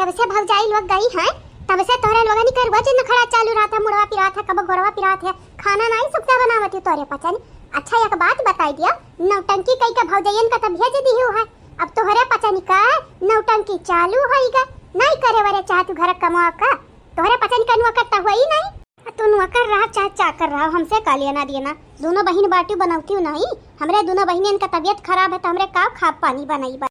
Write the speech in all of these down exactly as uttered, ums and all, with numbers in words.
तब से भौजाई लोग गई हैं, तब से तोहरे लोगन के रोज नखड़ा चालू रहत है, मुड़वा पिरात है, कब गोड़वा पिरात है, खाना नाहीं सुख से बनावत हो तोहरे पचनी। अच्छा, एक बात बताई दिया, नौटंकी कई के भौजाइयन का तब भेज दिहू है, अब तोहरे पचनी का नौटंकी चालू होई गा, नाहीं करे वरे चाहत घर कमा का, तोहरे पचनी का नौकर त हुआ ही नाहीं। आ तू नौकर रहा चाहे चाकर रहा, हमसे का लेना देना? दोनों बहिन बाटू बनौती नाहीं, हमरे दोनों बहिनियन का तबियत खराब है तो हमरे का खाब पानी बनाई बा?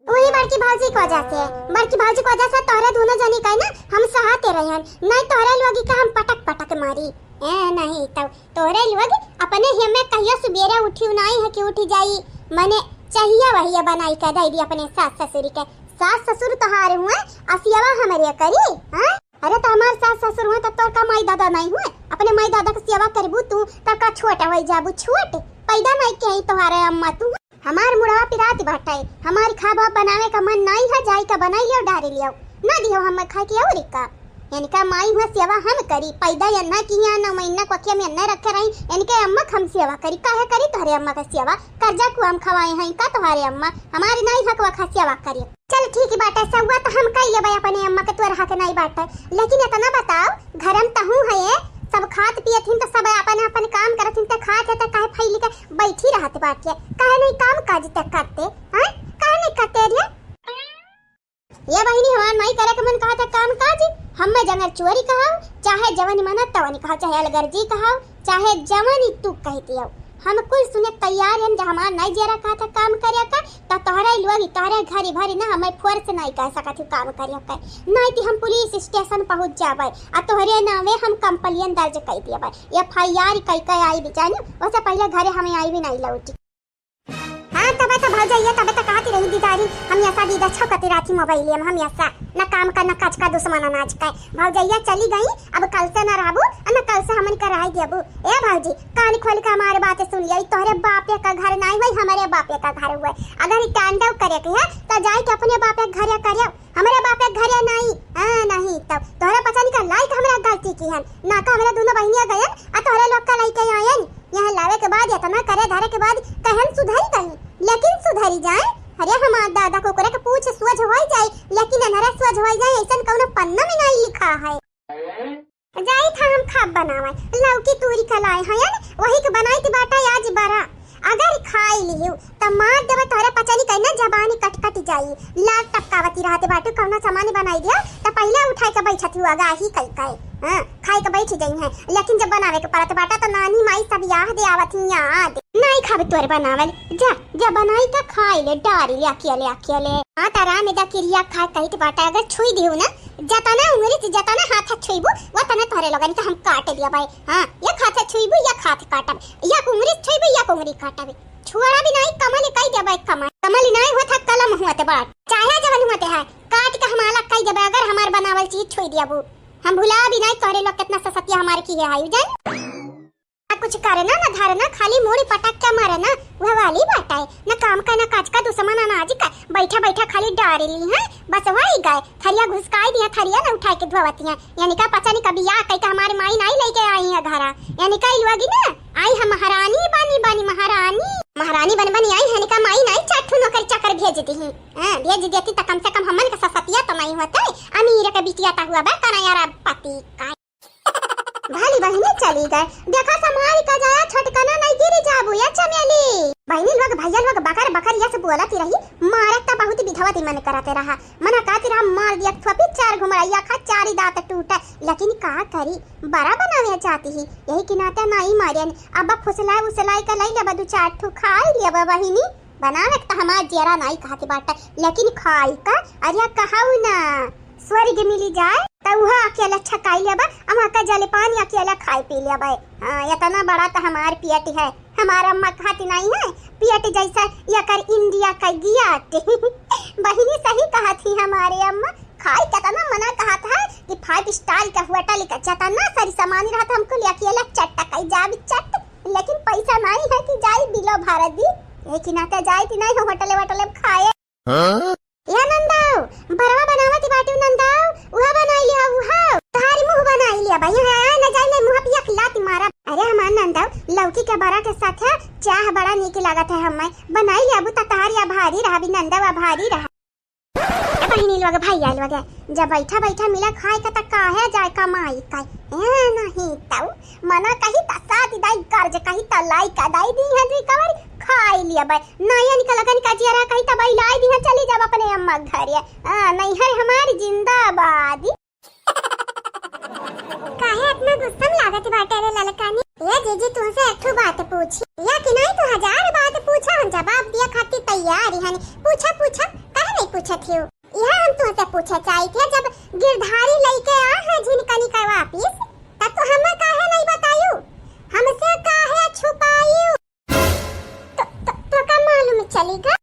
वही बड़की भौजी की वजह से, बड़की भौजी की वजह से तोहरे दोनों जनी का ना हम सहाते रहन, नाहीं तोहरे लोगी का हम पटक पटक मारी। ए नाहीं तो तोहरे लोग अपने ही में कहियो सुबेरे उठी नाहीं है कि उठी जाई, मने चाहिए वही बनाई के दे दी अपने सास ससुर के। सास ससुर तोहारे हुए, असियावा हमरे करी, हाँ? अरे, त हमार सास ससुर हुए, त तोर का माई दादा नाहीं हुए? अपने माई दादा के सेवा करबू तू, त का छोट होई जाबू? छोट पैदा नाहीं के आई तोहारे अम्मा तू। हमार मुड़वा पिरात बाटे, हमार खाबा बनावे का मन नाहीं है, जाई का बनाई लियो, डारी लियो, ना दियो हम खाए के और का। इनका माई हुए सेवा हम करी, पैदा यन्ना की यहाँ न महीना कोखिया में यन्ना रखे रही, इनके अम्मा के हम सेवा करी, काहे करी तोहरे अम्मा के सेवा? कर्जा को हम खवाए हैं का तोहरे अम्मा? हमारी नाहीं हक वखा सेवा करी। चल ठीक ही बाटे, सौवा त हम कई लेबै अपने अम्मा के, तोर हक नाहीं बाटे। लेकिन इतना बताओ, घर में तहूँ है, सब खात पियत हिन त सब अपन अपन काम करत हिन त खात है त काहे फैली के बैठी रहत बाटे? काहे नाहीं काम काज त करते? हाँ, काहे नाहीं करते रे? ये बहिनी, हमार नाहीं करे के मन कहा था काम काज, हम मैं जंगल चोरी कहाओ, चाहे जवन मन तवन कहाओ, चाहे अलगर्जी कहाओ, चाहे जवन ही तू कहती हो, हम कुल सुने तैयार हैं। जब हमार नाहीं जियरा कहा था काम करे का, त तोहरे लोग तोहरे घरी भरी ना हमें फोर्स नाहीं कह सकत ही काम करे का, नाहीं तो हम पुलिस स्टेशन पहुँच जाबे आ तोहरे नामे हम कंप्लेन दर्ज कर दिया बा, एफ आई आर कई कई आई भी जानी, ओसे पहले घरे हमें आई भी नाहीं लौटी। हाँ, तबे तो भौजैया, तबे तो कहती रही दीदारी, हम ऐसा दीदा छौकती रहती मोबाइल में, हम ऐसा न काम का, न काज का, दुश्मन अनाज का। भौजैया चली गई, अब कल से न रहबू, और न कल से हमन का रह देबू। ए भौजी, कान खोल के हमारे बात सुन लिया, ई तोहरे बापे का घर नाहीं हुए, हमारे बापे का घर हुए। अगर ई तांडव करे के है, तो जाए के अपने बापे के घरे करे, हमारे बापे के घरे नाहीं। हाँ, नाहीं तो तोहरे पचनी का लायक हमरा गलती की है, ना तो हमारे दोनों बहनिया गयन, आ तोहरे लोग का लइके आयन। यहाँ लावे के बाद, इतना करे धरे के बाद कहन सुधरी गई, लेकिन सुधरी जाए। अरे हमार दादा कुकुरे के पूछ सोझ होई जाए, लेकिन अनहरा सोझ होई जाए, ऐसन कौनो पन्ना में नाहीं लिखा है। जाई था हम खाब बनावे, लौकी तूरी का लाए हैं, वही के बनाई थी बाटा आज बरा। अगर खाई लियो, त मार देबे तोहरे पचनी कहीं ना जबानी कट कट जाई। लाल टपकावती रहते बाटू, कौनो सामान बनाई दिया, त पहले उठाई के बैठत हुआ गाही कई कई। हाँ, खाई के बैठ जाई हैं, लेकिन जब बनावे के परत बाटा, त नानी माई सब याद आवत ही याद। नाहीं खाबे तोर बनावल, जा, जा बनाई के खाई ले, डारी ले अकेले, अकेले। हाँ, त राम दा किरिया खा कहित बाटा, अगर छुई दिहू ना, जतना उंगली से जतना हाथ छुईबू, वतना तोहरे लोगन के हम काट दिया भाई। हाँ, एक हाथ छुईबू, एक हाथ काटब, एक उंगली छुईबू, एक उंगली काटब। छोड़ा भी नाहीं, कमल कई देबे कमल। कमल नाहीं होत है, कलम होत बाटे। चाहे जवन होत है, काट के हम अलग कई देबे, अगर हमार बनावल चीज छुई दियाबू। हम भुला भी नाहीं तोहरे लोग कितना ससतिया हमार की है हाई जान। ना कुछ करना, ना धरना, खाली मूड़ी पटक के मरना, वह वाली बात है। ना काम का, ना काज का, दुश्मन अनाज का, बैठा बैठा खाली डार ली है, बस वही गए, थरिया घुसकाई दिया, थरिया ना उठाए के धोवतिया। यानी का पता नहीं कभी या कही का हमारी माई नाहीं लेके आई है घरा, यानी का ई लोगी ना, आई हम महारानी बनी बनी महारानी, महारानी बन बनी आई है, यानी का माई नाहीं चार ठो नौकर चाकर भेज दी। हाँ, भेज देती त कम से कम हमन का ससतिया तो नाहीं होते, अमीर के बिटिया ता हुआ बा, कना यार पति का। भली बहिनी चली गए। देखा संभाल का जाया, छोटकना नहीं गिरी जाबू ये चमेली। बहिनी लोग, भैया लोग बकर बकर यस बोलत ही रही, मारे त बहुत विधवती मन करत रहा, मन कहत रहा मार दिया थोपी चार घुमड़ैया खा चारी दांत टूटा, लेकिन का करी, बड़ा बनावे चाहती ही, यही के नाते नाहीं मारेन। अब फुसलाए उसलाए के लई लेबा दू चार ठो खाई लेबा बहिनी। बनावे के त हमार जियरा नाहीं कहत बाटे, लेकिन खाई का, अरे कहू ना, स्वर्ग मिली जाए, त उहा अकेला छकाई लेबा, अमा का जलपान अकेला खाए पी लेबा। हाँ, इतना बड़ा त हमार पेट है, हमार अम्मा कहत नाहीं है, पेट जैसा यकर इंडिया का गियाट। बहिनी सही कहत ही हमारे अम्मा, खाई कितना मना कहत है कि five star का होटल का जतना सारी सामान रहत हमको ले अकेला चट कई जाबी चट, लेकिन पैसा नाहीं है कि जाई बिलो भर दी। यही के नाते जाई थी नाहीं होटले वोटले खाए। हाँ? या नंदाऊ, बरवा बनावत बाटू नंदाऊ, उहा बनाई लिया, उहा। तोहारी मुंह बनाई लिया बा, यहाँ आए न जाए न मुंह पिया के लात मारा। अरे हमार नंदाऊ, लौकी के बरा के साथ है, चाह बड़ा नीक लागत है हमें। बनाई लिया अबू त तोहारी आभारी रहा, भी नंदाऊ आभारी रहा। ए बहिनी अग भाई आइल बा, जब बैठा बैठा मिला खाए का त काहे जाए कमाई का? ए, नहीं तऊ मना कही त साथ दाई कर्ज कही त लाई का दाई दी है जी कवर खाई लिया बे। नया निकल कन का जियरा कही त भाई लाई दी है, चली जाब अपने अम्मा के घरे। आ, नैहर हमार जिंदाबाद। काहे इतना गुस्सा में लागत बाटे रे ललकानी? ए जीजी, तुमसे एक ठो बात पूछी या कि नहीं? तू हजार बात पूछा, हम जवाब दिया खातिर तैयार ही हनी। पूछा, पूछा, काहे नहीं पूछत हियो? यह हम तुमसे पूछे चाहित है, जब गिरधारी लइके आ है झिनकनी का वापिस, तब तू हमें काहे नहीं बतायू? हमसे काहे छुपायू? तो, तो, तो का मालूम चली गा?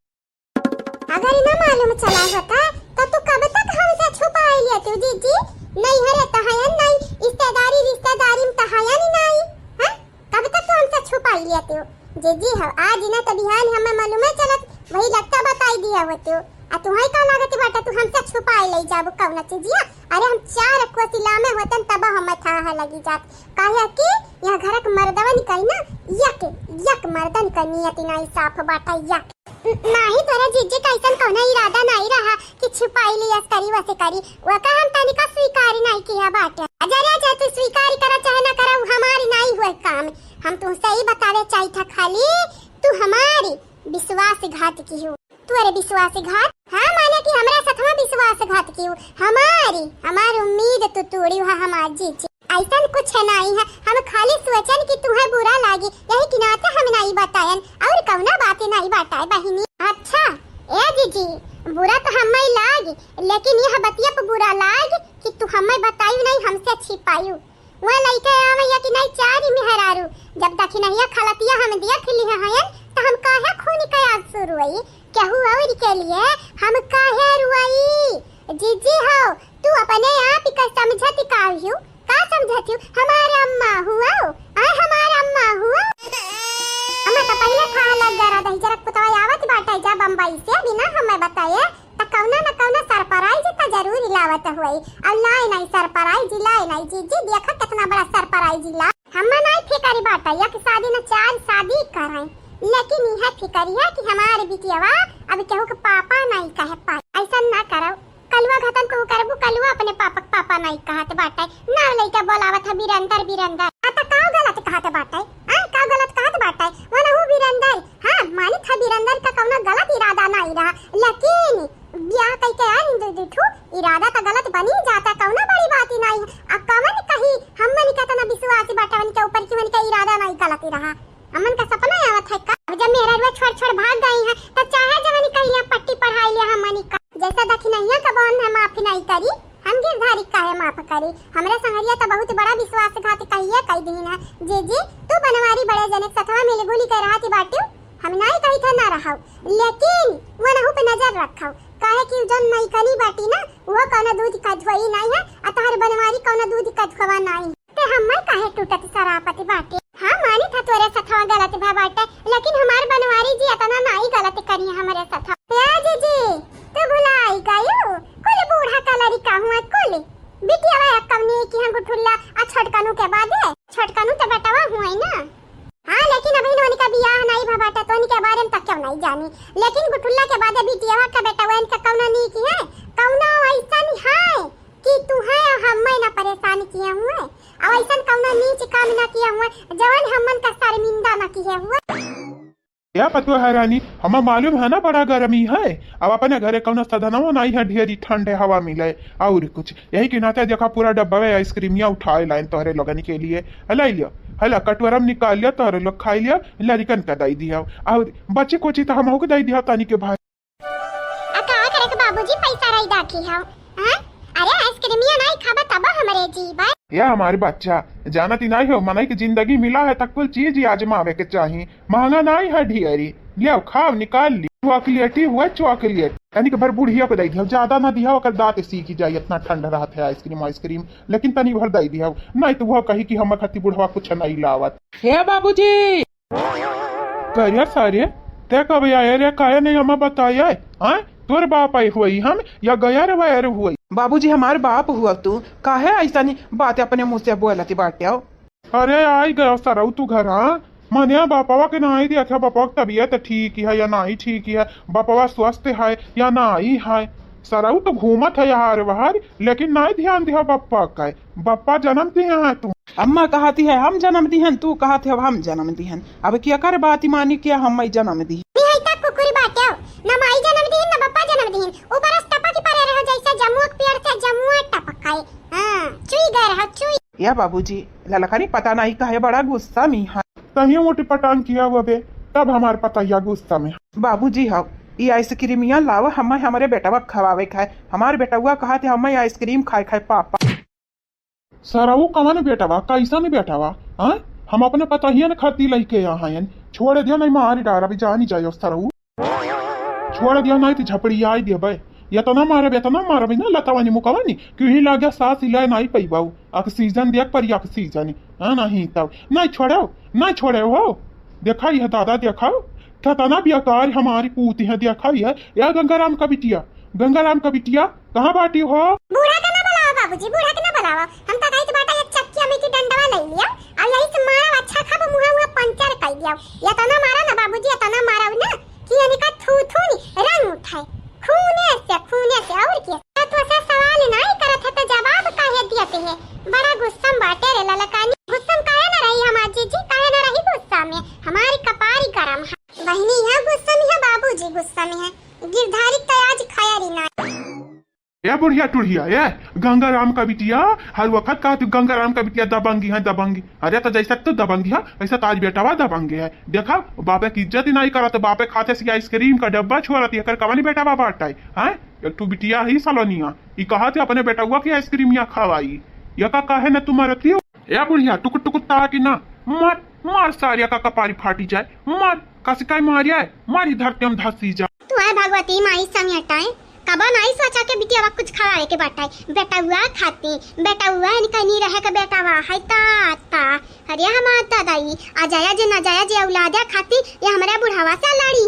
अगर ना मालूम चला होता, तो तू कब तक हमसे छुपाई लेती जीजी? नहीं है रे तहायन, नहीं रिश्तेदारी, रिश्तेदारी में तहायन नहीं, हाँ? कब तक तू हमसे छुपाई लेती हो? जीजी हो, आज ना तो बिहान हमें मालूम है चलत, वही लगता बताई दिया होती हो। आ तुम्हें का लागत बाटा, तू हमसे छुपाई ले जाबू कौन चीजिया? अरे हम चार कोसी लामे होतन तब हमें था लगी जात, काहे कि यह घर के मर्दवन कहीं ना यक, यक मर्दन का नियत नहीं साफ बाटा यक। न-, नाही तोरे जीजी का ऐसन कौनो इरादा नहीं रहा कि छुपाई लियस करी वसे करी, वका हम तनिका स्वीकार नहीं किया बाटे। अजरे जे तू स्वीकार करा चाहे ना करा, वो हमारी नहीं हुए काम। हम तुमसे ही बतावे चाहिए था खाली, तू हमारी विश्वासघात की हो। तू अरे विश्वासघात? हाँ, माने कि हमरा सथवा विश्वासघात की हो। हमारी, हमार उम्मीद तू तोड़ी हुआ हमार जीजी। ऐसन कुछ नहीं है, हम खाली सोचन कि तुम्हें बुरा लागी, यही के नाते हम नहीं बतायन, और कौनो बात नहीं बताए बहिनी। अच्छा, ए जीजी, बुरा तो हमें लाग, लेकिन यह बतिया पे बुरा लाग कि तू हमें बतायू नहीं, हमसे छिपायू। वह लइके आवे या कि नहीं चारी मेहरारू, जब दखिनहिया खलतिया हम दिया खिली हैं, तो हम काहे खून के आंसू रोई? केहू और के लिए हम काहे रुआई? जीजी हो, तू अपने आप ही का समझत का हियो? का समझत हियो? हमार अम्मा हुआ, आय हमार अम्मा हुआ। हमें तो पहले था लग गया रहा, दही जरा पुतवा आवत बाटे जा बम्बई से, बिना हमें बताए, त कौना न कौना surprise त जरूर लावत हुई। और लाए नहीं surprise, लाए नहीं जीजी, देखा कितना बड़ा surprise ला। हम नहीं फिकर बाटे, एक शादी न चार शादी कराए, लेकिन यह फिकर है कि हमारे बिटियावा अब केहू के पापा नहीं कह पाए। ऐसा ना करो, कलुआ घतन तू करबू, कलुआ अपने पापा के पापा नहीं कहत बाटे, ना लइका बोलावत है बिरंदर, बिरंदर। आ त का गलत कहत बाटे? आ का गलत कहत बाटे? वनहु बिरंदर, हाँ, मानित है बिरंदर का कौनो गलत इरादा नहीं रहा, लेकिन ब्याह कइके आइन दू, दू ठू, इरादा त गलत बनी जाता, कौनो बड़ी बात ही नहीं है। अब कवन कही, हमन के तना विश्वास बाटे उनके ऊपर कि उनके इरादा नहीं गलत ही रहा। हमन का सपना आवत है का? अब जब मेहररुआ छोड़ छोड़ भाग गई है, तब चाहे जवानी कह लिया, पट्टी पढ़ाई लिया हमनी का। जैसा दखिनहिया का बहन है माफ नहीं करी, हम गिरधारी काहे माफ करी? हमरे संगरिया तो बहुत बड़ा विश्वासघात कहिए कई दिन है। जीजी, तू बनवारी बड़े जने के सथवा मिली गुली के रहती बाटियो, हम नहीं कही थे ना रहो, लेकिन वो नहू पे नजर रखो, काहे कि जौन नई कली बाटी ना, वो कौनो दूध का धोई नहीं है, आ तोहर बनवारी कौनो दूध का धोवा नहीं। ते हम्मर काहे टूटत सरापत बाटे? हाँ, मानी था तोरे सथवा गलत भा बाटे, लेकिन हमार बनवारी जी अतना नाई गलत करी हमरे सथवा। ए जीजी, तू भुलाई गयू? कुल बूढ़ा का लड़िका हुआ कुल। बिटिया एक कवनी की हम गुठुल्ला आ छोटकनू के बादे, छोटकनू ते बेटवा हुआ ना। हाँ, लेकिन अभी उनका बियाह नाई भा बाटे, तो उनके बारे में तक क्यों नहीं जानी। लेकिन गुठुल्ला के बादे बिटिया का बेटवा इनका कौनो नीक है, कौनो ऐसन है कि तू है हमें ना परेशान किए हुए, और ऐसन कौनो नीच काम ना किए हुए, जवन हमन का शर्मिंदा ना किए हुए। या पतोह रानी, हमें मालूम है ना बड़ा गर्मी है, अब अपने घरे कौनो सधनवो नहीं है, ढेरी ठंडे हवा मिले और कुछ। यही के नाते देखा पूरा डब्बा में आइसक्रीमिया उठाए लाइन तोहरे लोगन के लिए। हला लियो, हला कटोरा में निकाल लियो, तोहरे लोग खाई लियो, लड़िकन का दई दियो, और बची कोची तो हमहू के दई दियो तनी के भाई। आ का करे के बाबूजी, पैसा रही दाखी हव, हाँ? अरे आइसक्रीमिया नहीं खाबा तब हमरे जीबा। या हमारे बच्चा, जानत ही नहीं हो, मनई के जिंदगी मिला है त कुल चीज ही आजमावे के चाही। महंगा नहीं है ढियरी, लियाओ खाओ निकाल ली। चॉकलेटी हुआ चॉकलेट, तनिक भर बुढ़िया को दे दिया, ज्यादा ना दिया, ओकर दांत सीखी जाई, इतना ठंड रहत है आइसक्रीम आइसक्रीम, लेकिन तनी भर दे दिया, नहीं तो वह कही कि हम खती बुढ़वा कुछ नहीं लावत। हे बाबूजी, करिया सारे, ते कब आए रे? काहे नहीं हमें बताए? हाँ, तोर बाप आए हुई हम या गैर वैर हुई? बाबूजी, हमार बाप हुआ तू, काहे ऐसा नहीं बात अपने मुंह से बोलत बाटे हो? अरे आई गयो सरऊ तू घर, हाँ? मने बापवा के नहीं दिया था, बापवा के तबीयत ठीक है या नहीं ठीक है, बापवा स्वस्थ है या नहीं है? सरऊ तो घूमत है यहाँ रे वहाँ, लेकिन नाई ध्यान दिहा बप्पा का। बप्पा जन्म दिहे हैं तू। अम्मा कहती है हम जन्म दिहन, तू कहत है हम जन्म दिहन। अब केकर बात मानी के हम जन्म दिहन? निहायता कुकुरी बाटे हो, न माई जन्म दिहन, न बप्पा जन्म दिहन। ऊपर से टपक परे रहो जैसे जमुआ के पेड़ से जमुआ टपकाए। हाँ, चुई गए रहो, चुई। या बाबूजी, ललकनी पता नहीं काहे बड़ा गुस्सा में है। तहियो मोटी पटान किया हुआ बे, तब हमार पतैया गुस्सा में है। बाबूजी, हव, ई आइसक्रीमिया लाव, हम हमरे बेटवा खवावे खाए। हमार बेटवा कहत है हम आइसक्रीम खाए खाए पापा। सरऊ कवन बेटवा, कैसन बेटवा? हाँ, हम अपने पतहिया न खाती लइके यहाँ हयन। छोड़ दिया नहीं मार डारा भी जानी जायो सरऊ। छोड़ दिया नहीं तो झपड़ियाई देबे। एतना मारब, एतना मारब ना लतवानी मुकवानी, क्यों ही लागे सास इलाय नहीं पैबाऊ। ऑक्सीजन देख परी ऑक्सीजन। हाँ, नहीं तब। नहीं छोड़ो, नहीं छोड़ो हो। देखा यह दादा, देखा। केतना बेकार हमारी पूती है, देखा यह। या गंगाराम का बिटिया, गंगाराम का बिटिया, कहाँ बाटी हो? बूढ़ा के ना बुलावा बाबूजी, बूढ़ा के ना बुलावा। हम तो कहित बाटा एक चक्की अमी की डंडवा ले लिया, अब यही से मारा अच्छा खाब मुहा मुहा पंचर कर दिया। एतना मारा ना बाबूजी, एतना मारा ना कि इनका थू थू नी रंग उठाए। खूने से, खूने से, और क्या? तो से सवाल नहीं करत है तो जवाब काहे दियत है? बड़ा गुस्सा में बाटे रे ललकानी। गुस्सा में काहे ना रही हमार जीजी, काहे ना रही गुस्सा में? हमारी कपारी गरम है। बहिनी है गुस्सा में है, बाबूजी गुस्सा में है। गिरधारी तो आज खाया री ना। ए बुढ़िया टुढ़िया, ए गंगाराम का बिटिया, हर वक्त कहा तू गंगाराम का बिटिया दबंगी है, दबंगी। अरे तो जैसा तू दबंगी है, वैसा तो आज बेटवा दबंगी है। देखा, बापे की इज्जत ही नहीं करत, बापे खाते से आइसक्रीम का डब्बा छोड़त, एकर कवनी बेटवा बाटा है, हैं? एक ठो बिटिया ही सलोनिया, ई कहा थे अपने बेटवा के आइसक्रीम या खवाई, या का काहे न तू मरती हो? ए बुढ़िया, टुकुर टुकुर ताकि ना, मार, मार सारिया का कपारी फाटी जाए, मार, कसिकाई मारिया है, मार इधर ते हम धसी जा। तू है भगवती माई संग हटाए, कबो नाई सोचा के बिटियावा कुछ खवावे के बाटाई। बेटउआ खाती, बेटउआ इनका नी रहे के बेटावा है ता, ता। अरे हमार दादाई, अजाया जे नजाया जे औलादे खाती ये हमरे बुढ़ावा से लड़ी।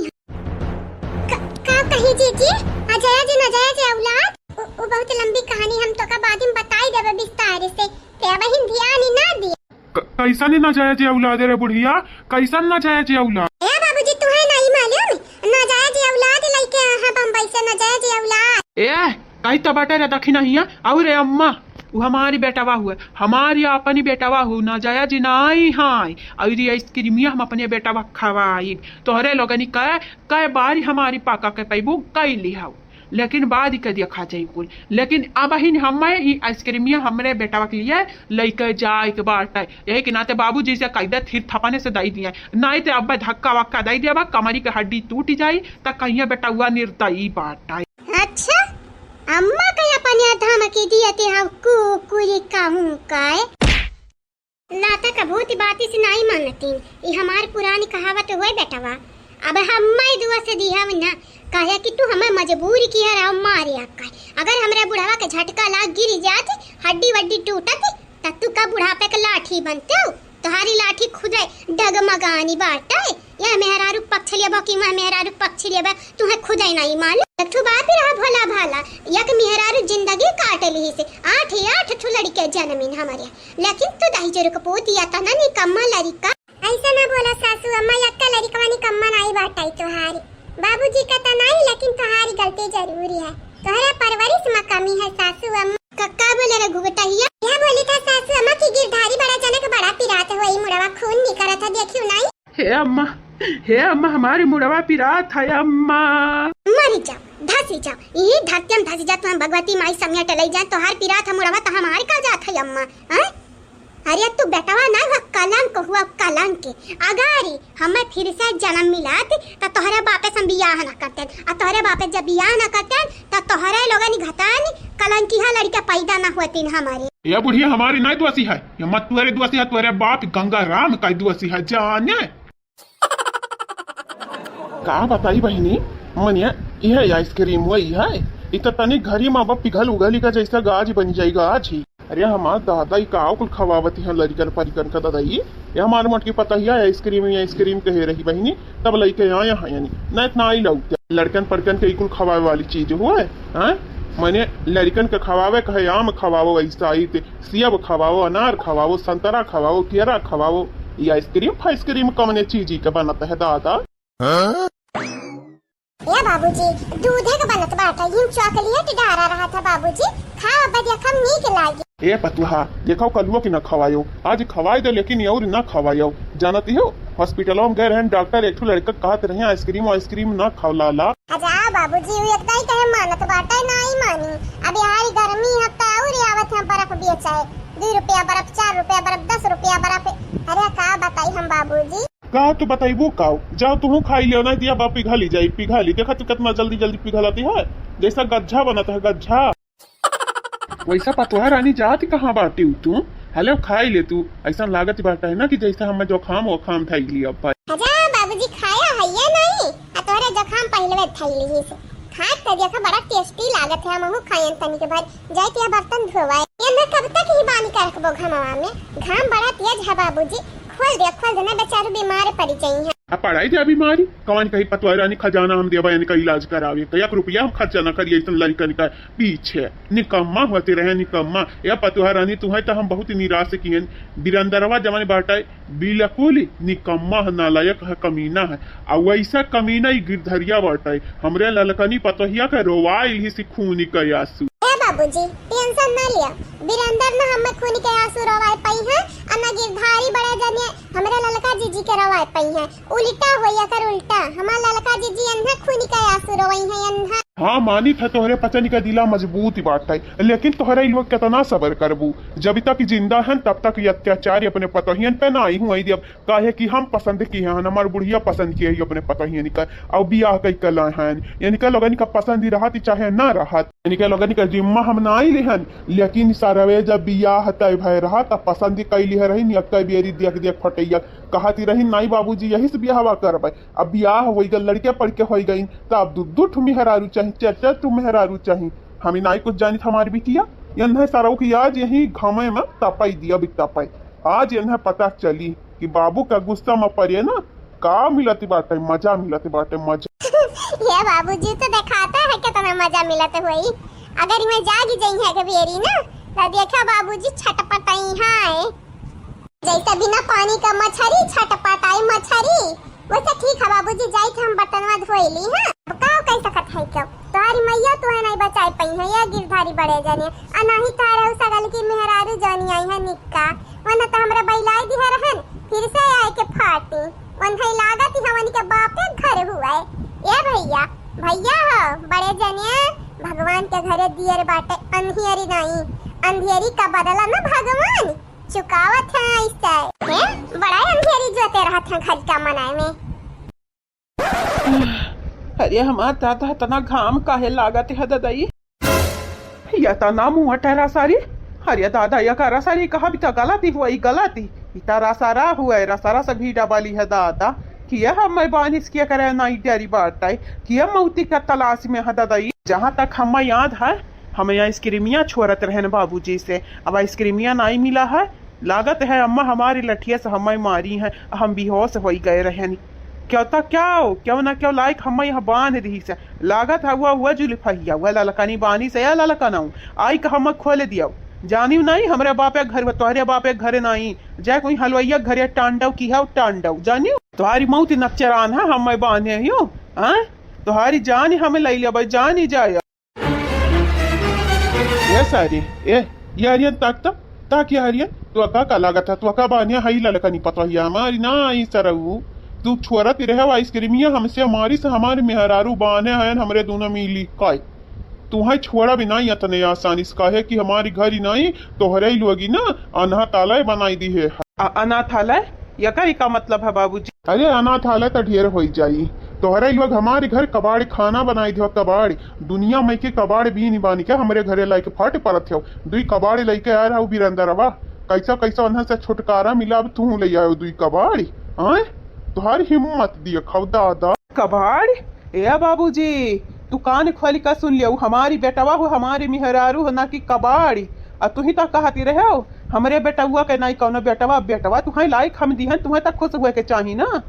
क-, का कही जीजी? अजाया जे नजाया जे औलाद? उ, उ बहुत लंबी कहानी, हम तोका बाद में बताई देबे विस्तार से। ते अबहिन ध्यान ही ना दिए। क-, कैसन नाजायज औलाद रे बुढ़िया, कैसन नाजायज औलाद? ए बाबूजी, तुहे नहीं मालूम? नाजायज औलाद लइके आहा बम्बई से, नाजायज औलाद। ए, कही तो बटे रे दखिनहिया, अउर रे अम्मा, उ हमारी बेटवा हुए, हमारी अपनी बेटवा हु, नाजायज नाई हाय। अउर ये आइसक्रीमिया हम अपने बेटवा खवाई। तोहरे लोगनी कै, कै बारी हमारी पाका के पैबू, कई लिहाऊ। लेकिन बाद के देखा जाई कुल। लेकिन अबहिन हमें ई आइसक्रीमिया हमरे बेटवा के लिए लइके जाए के बाटे। यही के नाते बाबूजी से कह दे, थिर थपने से दई दिए, नहीं ते अब धक्का वक्का दई देबा, कमरी के हड्डी टूट जाई, त कहिया बेटवा निर्दयी बाटे। अच्छा, अम्मा के अपने धमकी दिए ते हम कुकुरी कहूँ काय? लाता का भूत बाती से नाई मानतीन। ई हमार पुरानी कहावत होय बेटवा। अब हम्मे दुआ से दिहब ना, काहे कि तू हमें मजबूर किहे रहो मारे अक्का। अगर हमरे बुढ़वा के झटका लाग गिर जात, हड्डी वड्डी टूटत, त तू का बुढ़ापे के लाठी बनते हो? तोहारी लाठी खुदे डगमगानी बाटे। या मेहरारू पक्ष लिया बा कि वह मेहरारू पक्ष लिया बा, तुहे खुदे नहीं मालूम। एक ठो बात रहा भोला भाला, एक मेहरारू जिंदगी काट ली से, आठ ही आठ ठो लड़के जन्मिन हमारे। लेकिन तू दहिजरू के पूत या तना निकम्मा लड़िका। ऐसा ना बोला सासू अम्मा, यक्का लड़िकवा निकम्मा नाई बाटाई तोहारी। बाबूजी का त नाई, लेकिन तोहारी गलती जरूरी है। तोहरे परवरिश में कमी है सासू अम्मा। कक्का बोले रे घुघटहिया? यह बोली था सासू अम्मा की गिरधारी बड़ा जनक बड़ा पिरात हुआ, ई मुड़वा खून निकरत है, देखियो नाई। हे अम्मा, हे अम्मा, हमारी मुड़वा पिरात है अम्मा। मरी जाओ, धसी जाओ, यही धरती हम धसी जाओ, तुम भगवती माई समिया टलई जाए, तोहार पिरात है मुड़वा, तो हमारे का जात है अम्मा, हैं? अरे तू बेटवा ना हुआ, कलंक हुआ, कलंक। अगारी हमें फिर से जन्म मिलात, त तोहरे बापे से हम बियाह ना करते, आ तोहरे बापे जब बियाह ना करते, त तोहरे लोगन घतान कलंकिहा लड़का पैदा ना होतीन हमारे। ये बुढ़िया हमारी नहीं दोषी है, ये मत तोहरे दोषी है, तोहरे बाप गंगा राम का दोषी है जाने। का बताई बहिनी, मनिया, यह आइसक्रीम वही है, इ त तनी घरी में अब पिघल उघली का जैसा गाज बन जाई गाज ही। अरे हमार दादा, ई का कुल खवावत हैं लड़िकन परिकन का दादा, ई ये हमार मोटकी पतहिया आइसक्रीम, आइसक्रीम कहे रही बहिनी, तब लइके आए हैं यानी, नहीं इतना आई लौट लड़कन परिकन के ई कुल खवावे वाली चीज हुआ है, हैं? मने लड़िकन के खवावे कहे आम खवावो, ऐसा आई ते सेब खवावो, अनार खवावो, संतरा खवावो, केरा खवावो, ये आइसक्रीम फाइसक्रीम कमने चीज ही के बनत है दादा? हाँ? ए बाबूजी, दूधे के बनत बाटे, इन चॉकलेट डारा रहत है बाबूजी, खाओ, अब देखम नीक लागी। ए पतुहा, देखो कलुआ के न खवायो, आज खवाई दे, लेकिन और न खवायो। जानती हो, हॉस्पिटल में गए रहन, डॉक्टर एक ठो लड़का कहत रहे, "आइसक्रीम, आइसक्रीम न खवलाला।" अच्छा बाबूजी, वो इतना ही कहे मानत बाटे, ना ही मानी। अब यार गर्मी है तो और आवत है बर्फ बेचाए, दो रुपया बर्फ, चार रुपया बर्फ, दस रुपया बर्फ। अरे का बताई हम बाबूजी। का तू बताइबू का? जाओ तुहू खाई लियो, नहीं दिया बाप पिघली जाई, पिघली। देखा तू कितना जल्दी जल्दी पिघलती है, जैसा गज्झा बनत है, गज्झा। वैसा पतोहा रानी जात कहाँ बाटी तू? हले खाई ले तू, ऐसा लागत बाटा है ना कि जैसे हमें जोखाम वोखाम धई लिया भाई। अच्छा बाबूजी, खाया है ये नहीं, आ तोहरे जोखाम पहले धई ली से। खात तो देखा बड़ा टेस्टी लागत है, हमहू खायन तनी के बाद। जाए के बर्तन धोवाए। ये मैं कब तक ही बानी के रखबो घमवा में? घाम बड़ा तेज है बाबूजी, खोल दे, खोल दे, ना बेचारू बीमार पड़ी जाई है। आ पड़ाई दे बीमारी, कौन कही पतोहा रानी खजाना हम देवा इनका इलाज करावे, तो एक रुपया हम खर्चा न करिए इतन लड़कन का पीछे। निकम्मा होते रहे, निकम्मा। या पतोहा रानी, तुम्हें तो हम बहुत निराश किए। बिरंदरवा जवन बाटा बिल्कुल निकम्मा है, नालायक है, कमीना है। आ वैसा कमीना ई गिरधरिया बाटे। हमरे ललकनी पतोहिया के रोवाइल ही से खूनी के आंसू। ए बाबूजी, टेंशन ना लिया, बिरंदर ना हमें खूनी के आंसू रोवाए पाई है, आ ना गिरधारी बड़े जनिए हमरे ललका जीजी के रोवाए पाई है। उल्टा होई एकर उल्टा, हमार ललका जीजी अन्हे खूनी के आंसू रोवई है, अन्हे। हाँ, मानित है तोहरे पचन के दिला मजबूत बाटे, लेकिन तोहरे ई लोग केतना सबर करबू? जब तक जिंदा हन, तब तक ई अत्याचार अपने पतोहियन पे ना आई हुई दियब, काहे कि हम पसंद किहे हन, हमार बुढ़िया पसंद किहे ही अपने पतोहियन का, और बियाह कई के लाए हन। इनके लोगन का पसंद ही रहत, चाहे ना रहत, इनके लोगन का जिम्मा हम ना आई लेहन, लेकिन सरवे जब बियाह तय भय रहा, तब पसंद ही कई लिहे रही, नियक्का बेरी देख देख फटैया कहती रही, "नाई बाबूजी, यही से बियाहवा करबे।" अब बियाह होई गल, लड़के पढ़ के होई गई, तो अब दू दू ठो मेहरारू चाही, चार चार ठो मेहरारू चाही। हमें नाई कुछ जानित हमारी बिटिया, यन्हे सरऊ की आज यही घामे में तपई दिया भी तपई। आज यन्हे पता चली कि बाबू का गुस्सा में पड़े ना, का मिलत बाटे, मजा मिलत बाटे, मजा। ये बाबूजी तो दिखाता है कितना मजा मिलत होई। अगर इमे जागी जई है कबेरी ना, तो देखा बाबूजी छटपटाई है। जैसे बिना पानी का मछरी छटपटाई मछरी, वैसे ठीक है बाबूजी, जाई के हम बर्तनवा धोई ली, हाँ? अब का कह सकत है क्यों? तोहारी मैया तोहे नहीं बचाई पाई है, ये गिरधारी बड़े जने, आ नहीं तोहरे उ सगल की मेहरारू जानी आई है निक्का, वरना तो हमरा बैलाई दिहे रहन, फिर से आए के फाटी, वन्हे लागत ही हमन के बापे घर हुआ है। ए भैया, भैया हो, बड़े जने, भगवान के घरे दियर बाटे, अंधियरी नहीं, अंधियरी का बदला ना भगवान चुकावत है ऐसे। हैं? बड़ा अंधेरी जोते रहत है घर का मनाए में। अरे हमार दादा, इतना घाम काहे लागत है ददई? या तना मुँह टहरा सारी। अरे दादा, या करा सारी कहा भी तो गलती हुआ, ई गलती। ई तारा सारा हुआ, रा सारा से भी डबली है दादा। कि यह मैं बानिस किया करे ना, ई डरी बात है। कि यह मौती का तलाश में है ददई। जहाँ तक हमें याद है, हमें यहाँ आइसक्रीमिया छोड़त रहन बाबूजी से, अब आइसक्रीमिया नहीं मिला है। लागत है अम्मा हमारी लठिया से हमें मारी है, हम बेहोश होई गए रहन। क्यों ता क्यों, क्यों ना क्यों लाइक हमें यहाँ बांध दी से। लागत है हुआ, हुआ जुल्फहिया, हुआ ललकनी बानी से, या ललकनाऊ, आई का हम खोल दिया। जानियो नहीं, हमरे बापे घर, तोहरे बापे घर नहीं, जाए कोई हलवैया घरे टांडव की है, टांडव, जानियो? तोहारी मौत नक्चरान है, हमें बांधे हियो, हाँ? तोहारी जान हमें लई लेबै, जान ही जाए। ए सारी, ए, ये आर्यन ताक ता, ताक ये आर्यन, तू का का लागत है, तू का बान्हे हई ललकनी पतोहिया हमारी ना आई सरऊ, तू छोरत रहे आइसक्रीमिया हमसे मारी से हमारे मेहरारू बान्हे हैं हमरे दोनों मिली, काय? तू है छोड़ा भी नहीं इतने आसानी से, काहे कि हमारी घर ही नहीं, तोहरे ही लोगी ना अनाथालय बनाई दी है। अ-, अनाथालय? यकर का मतलब है बाबूजी? अरे अनाथालय तो ढेर होई जाई। तोहरे लोग हमारे घर कबाड़ खाना बनाई दियो, कबाड़। दुनिया में के कबाड़ बीन बानी के हमरे घरे लाइके फट परत हो। दुई कबाड़ लइके आए रहो बिरंदरवा। कैसा कैसा उन्हें से छुटकारा मिला, अब तू ले आयो दुई कबाड़। हाँ? तोहार हिम्मत दिए खाओ दादा। कबाड़? ए बाबूजी, तू कान खोल के सुन लियो, हमारी बेटवा हो, हमारी मेहरारू हो, ना कि कबाड़ी। आ तू ही तो कहती रहे हो, हमरे बेटवा के नहीं कौनो बेटवा, बेटवा तुहे लाइक हम दिहन, तुहे तक खुश हुए के चाही ना,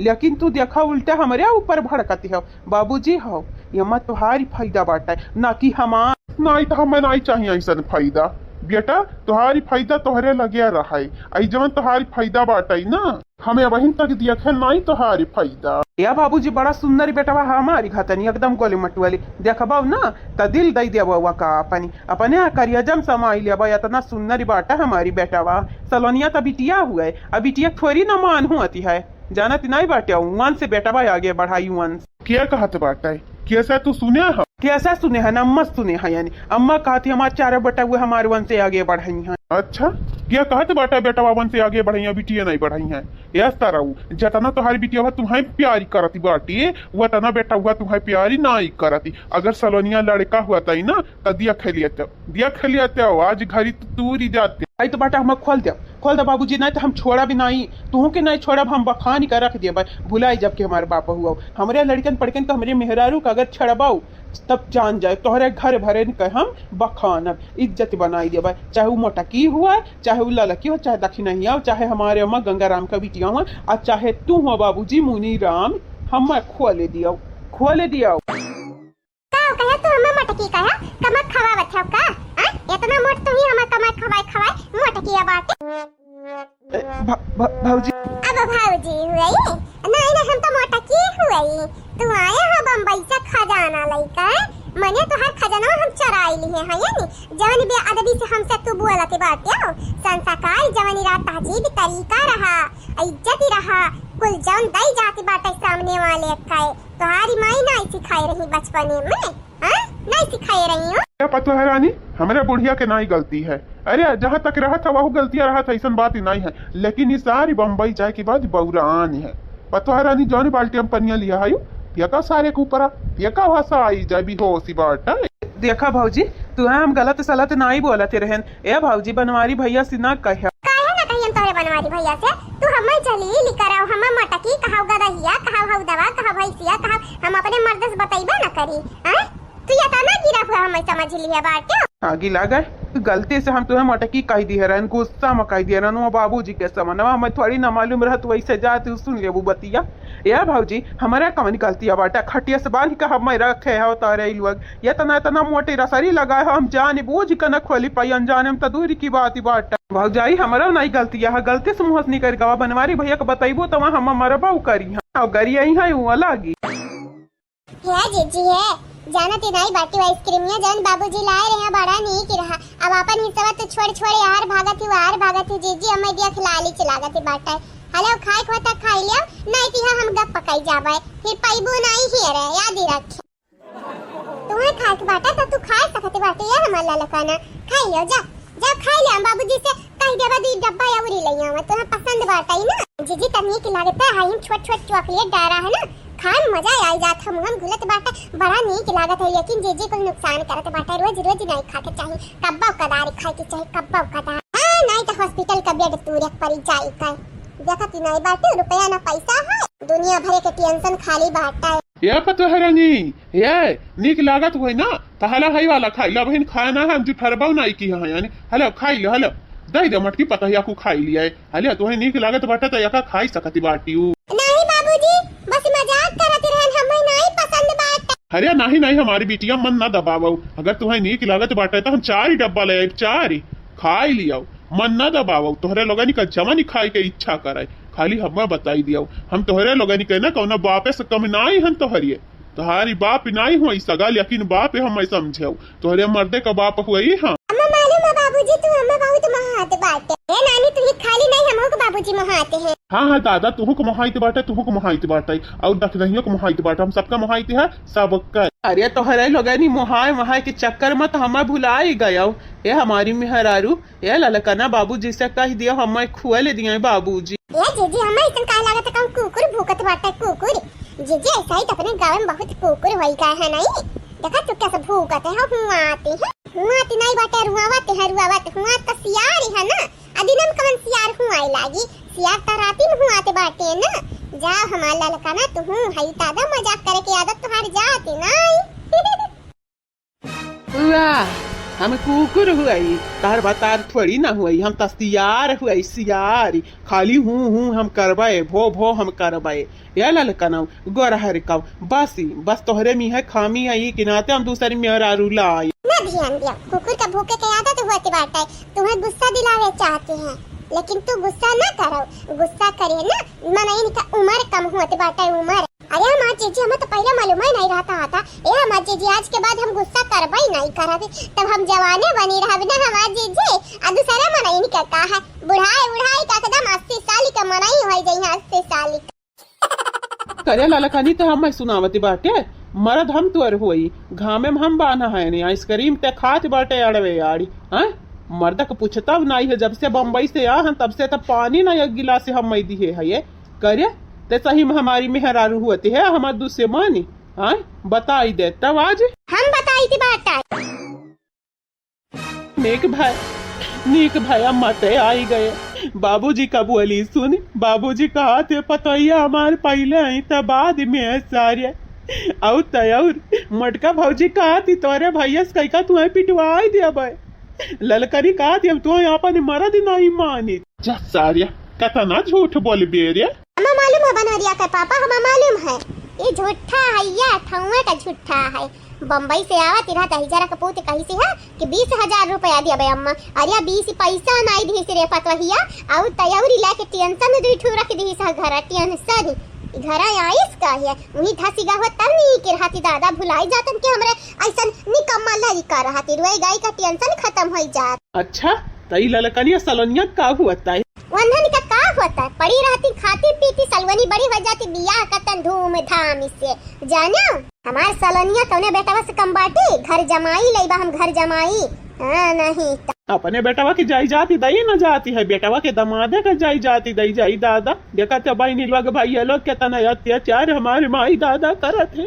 लेकिन तू देखा उल्टा हमरे ऊपर भड़कती हो। बाबूजी हो, ये मत तुहारी फायदा बाटे, ना कि हमार। नहीं तो हमें नहीं चाहिए ऐसा फायदा, बेटा, तुहारी फायदा तोहरे लगे रहे, आई जवन तुहारी फायदा बाटे ना। हमें अबहिन तक देखे नाई तोहारी फायदा। या बाबूजी, बड़ा सुंदर बेटवा हमारी घतनी, एकदम गोली मटुआली। देखबौ ना, त दिल दई देबौ का अपनी, अपने करियजम समाई लेबौ। इतना सुंदर बाटा हमारी बेटवा। सलोनिया त बिटिया हुए, अब बिटिया थोड़ी ना मान हुआती है। जानत नाई बाटे, वंश बेटवा आगे बढ़ाई वंश। के कहत बाटे? कैसे तू सुने ह? कैसे सुने है? अम्मा सुने है, यानी अम्मा कहती हमार चारों बेटा हुए हमारे वंश से आगे बढ़ई हैं। अच्छा, के कहत बाटे बेटवा वंश से आगे बढ़ई हैं, बिटिया नहीं बढ़ई हैं? ए सरऊ, जतना तोहारी बिटिया हुआ तुम्हें प्यारी करती बाटी, वतना बेटा हुआ तुम्हें प्यारी नाई करती। अगर सलोनिया लड़का हुआ तई ना, त देख लिया तो, देख लिया तो, आज घरी तो तूरी जाते। आई तो बाटा हमें खोल दे, खोल दे बाबूजी, नहीं तो हम छोड़ा भी नहीं, तुहू के नहीं छोड़ब, हम बखान कर रख देबे। भुलाई जब के हमारे बाप हुआ, हमरे लड़कन पड़कन के, हमरे मेहरारू का अगर छेड़बाऊ, तब जान जाए तोहरे घर भरे के हम बखानब, इज्जत बनाई देबे। चाहे वो मोटकी हुआ, चाहे वो ललकी हो, चाहे दक्षिणहिया हो, चाहे हमारे अम्मा गंगाराम का बिटिया हुआ, और चाहे तू हो बाबूजी मुनीराम, हम खोले दियो, खोले दियो। का हो कहे तू हमें मोटकी कहे? कमक खवावत हो का? आ? इतना मोट तू ही हमें कमक खवाए खवाए मोटकी बाटे। ए, भा-, भा-, भौजी। अब भौजी हुई? नहीं, नहीं, हम तो मोटकी हुई। तू आया हो बम्बई से खजाना लइके, मने तोहार खजाना हम चुराई लिए हैं, है नी? जवन बेअदबी से हमसे तू बोलत बाटे हो, संस्कार जवन रहा, तहजीब तरीका रहा, इज्जत रहा, कुल जवन दई जाती बाटे सामने वाले के। तोहारी माई नाई सिखाई रही बचपने में, हाँ? नाई सिखाई रही हो। ए पतोह रानी, हमरे बुढ़िया के नाई गलती है। अरे, जहाँ तक रहत है, वहू गलतियाँ रहत है, ऐसन बात ही नाई है। लेकिन ई सारी बम्बई जाए के बाद बौरान है। पतोह रानी, जौन बाल्टी में पनिया लिया है, फेंका सारे के ऊपरा, फेंका, वहाँ से आई जाए, बेहोशी बाटे। देखा भौजी, तुहे हम गलत सलत नाई बोलत रहन। ए भौजी, बनवारी भैया से ना कह। काहे ना कहियन तोहरे बनवारी भैया से? तू हमें जलील कराओ, हमें मटकी कहाओ, गदहिया कहाओ, हौदवा कहाओ, भैंसिया कहाओ, हम अपने मर्द से बतैबे ना करी, हैं? तू ये तना गिरा हुआ हमें समझ लिया बाटे। आगी लागे, गलती से हम तुहे मटकी कह दिए रहन, गुस्सा में कह दिए रहन, वो बाबूजी के समनवा में थोड़ी ना मालूम रहत, वैसे जात सुन लेबू बतिया। ए भौजी, हमारा कवन गलतिया बाटे? खटिया से बांध के हम रखे हो तोरे ई लोग, इतना, इतना मोटी रसरी लगाए हो, हम जान बूझ के न खोली पाई, अनजाने में तो दूर की बात ही बाटे। भौजाई, हमारा नहीं गलतिया है, गलती से मुँह से निकल गवा, बनवारी भैया के बतैबो तो वहाँ हम मरबा करी हैं, और गरिया ही है वो लागी। हे जीजी हे, जानत ही नाई बाटी, वो आइसक्रीमिया जौन बाबूजी लाए रहे, बड़ा नीक रहा। अब आपन हिस्सा तो छोड़ छोड़ यार भागत ही, वार भागत ही जीजी, हमें दिया खिलाली चलागत ही बाटे। हेलो, खाए को तो खाई लियो, नहीं तो हम गप पकाई जाबे, फिर पैबू नहीं ही रे, याद ही रखे। तुम्हें खाए के बाटे तो तू खा सकत बाटे यार, हमार ललकाना, खाई लियो जा, जा खाई लियो, हम बाबूजी से कह देबा, दू डब्बा अउरी ले आवा, तुम्हें पसंद बाटे ही ना। जीजी, त नीक लागत है, हम छोट छोट चॉकलेट डारा है ना, खाए में मजा आई जात है, मुँह में घुलत बाटे, बड़ा नीक लागत है, लेकिन जीजी कुल नुकसान करत बाटे, रोज रोज नहीं खाए के चाही, कब्बो कदार खाए के चाही, कब्बो कदार। हाँ, नहीं तो हॉस्पिटल का बेड तूरे पड़ी जाई का। देखत ही नहीं बाटे, रुपया ना पैसा है, दुनिया भरे के टेंशन खाली बाटे। ए पतोह रानी, ए, नीक लागत होई ना, त हला हई वाला खाई ला बहिन, खाए ना है, हम जुठरबो नाई की है, यानी, हलो, खाई लो, हलो, दई दे मटकी पतोहिया को खाई लिया है, हले, तोहे नीक लागत बाटे त एका खाई सकती बाटी उ। नहीं बाबूजी, बस मजाक करत रहन, हमें नहीं पसंद बाटे। अरे नहीं, नहीं, हमारी बिटिया मन ना दबावो, अगर तोहे नीक लागत बाटे त हम चार ही डब्बा ले आइब, चार ही, खाई लियाओ, मन ना दबावो, तोहरे लोगनी का जवन ही खाए के इच्छा करे, खाली हमें बताई दियाओ, हम तोहरे लोगनी के ना कौनो बापे से कम नाई हन तोहरिए। तोहारी बाप नाई हुई सगा, लेकिन बाप हमें समझेउ। तोहरे मर्दे का बाप हुई हाँ। हमें मालूम है बाबूजी, तू हमें बहुत मोहात बाटे। ए नानी, तू ही खाली नहीं, हमहू के बाबूजी मोहाते हैं। हाँ, हाँ दादा, तुहू के मोहाइत बाटे, तुहू के मोहाइत बाटे, और दखदहियों के मोहाइत बाटे, हम सबका मोहाइत है, सबका। अरे तोहरे लोगनी मोहाए मोहाए के चक्कर में तो हमें भुलाई गयो। ए हमारी मेहरारू, ए ललकना, बाबूजी से कह दियो, हमें खुआ ले दिए बाबूजी। ए जीजी, हमें ऐसन काहे लागत है, कहूँ कुकुर भूकत बाटे, कुकुर। जीजी, ऐसा ही तो अपने गाँव में बहुत कुकुर होई गए है, नहीं? देखा तू कैसे भूकत है, हाँ, हुआते हैं। हुआते नहीं बाटे, रुआवत है, रुआवत, हुआत का सियार है ना, अदिन में कवन सियार हुआए लागी, सियार तो राती में हुआते बाटे ना। जा हमार ललकना, तू हूँ हई, तादा मजाक करे के आदत तुम्हारी जाती नहीं। वाह, हम कुकुर हुई, तार बतार थोड़ी ना हुई, हम त सियार हुई, सियार। खाली हूँ हूँ हम करबे, भो भो हम करबे। ए ललकनऊ, गोरहर कऊ, बस, बस तोहरे में है खामी है, ई के नाते हम दूसरी मेहरारू लाई। ना ध्यान दिया, कुकुर का भूके के आदत होती बाटे, तुम्हें गुस्सा दिलावे चाहती हैं। लेकिन तू गुस्सा ना करो, गुस्सा करे ना, मनइन का उमर कम होत बाटे, उमर। अरे हमार जीजी, हमें तो पहिले मालूम ही नहीं रहता था। ए हमार जीजी, आज के बाद हम गुस्सा करबे ही नहीं करब, तब हम जवाने बनी रहब ना हमार जीजी। आ दूसरा मनइन का का है, बुढ़ाई उढ़ाई का एकदम अस्सी साल के मनई हो जाई है, अस्सी साल के। करे ललकनी तो हम सुनावती बाटे, मरद हम तोर होई, घामे में हम बान्हा है नहीं, आइसक्रीम ते खात बाटे अड़वे आड़ी, हैं? मर्द के पूछता नहीं है, जब से बम्बई से आ हैं, तब से तो पानी ना एक गिलास हम मई दिए है ये। करे, ते सही में हमारी मेहरारू होती है, हमार दुश्मनी, हैं? बताई दे तब आज। हम बताई थी बाटे। नीक भय, नीक भय, अम्मा ते आई गए। बाबूजी का बोली सुन, बाबूजी कहा थे पतोहिया हमार पहिले आई त बाद में है सारे। और त और मोटका भौजी कहा थी तोरे भैया से कहिका तुम्हें पिटवाई देबे। ललकरी कहा थी हम तुम्हें अपन मरद नहीं मानी। जा सारे, कतना झूठ बोल बेरे। हमें मालूम है बनोरिया के पापा, हमें मालूम है। ये झूठा है, या ठौआ का झूठा है। बम्बई से आवत रहा दही जरा कपूत कही से है कि बीस हजार रुपया दिया बे अम्मा। अरे बीस पैसा नाई दिहिस रे पतोहिया, आउ तयौरी लेके टेंशन दुई ठू रख दिहिस है घर, टेंशन। घर आइस का है, वही धसी गा हो तब नहीं के रहती दादा, भुलाई जातन कि हमरे ऐसन निकम्मा लड़का रहती, रोई गाई का टेंशन खत्म हो जात। अच्छा, तई ललकनिया सलोनिया का हुआ ताई? वंधन का का होता है? पड़ी रहती, खाती पीती, सलवनी बड़ी हो जाती, बियाह करतन धूमधाम से, जानो? हमार सलोनिया कौने बेटवा से कम बाटी? घर जमाई लइबा हम, घर जमाई। हाँ, नहीं त। अपने बेटवा के जाई जाती दई न जाती है, बेटवा के दमादे के जाई जाती दई जाई दादा। देखा तो बहिनी लोग, भैया लोग, केतना अत्याचार हमारे माई दादा करत है,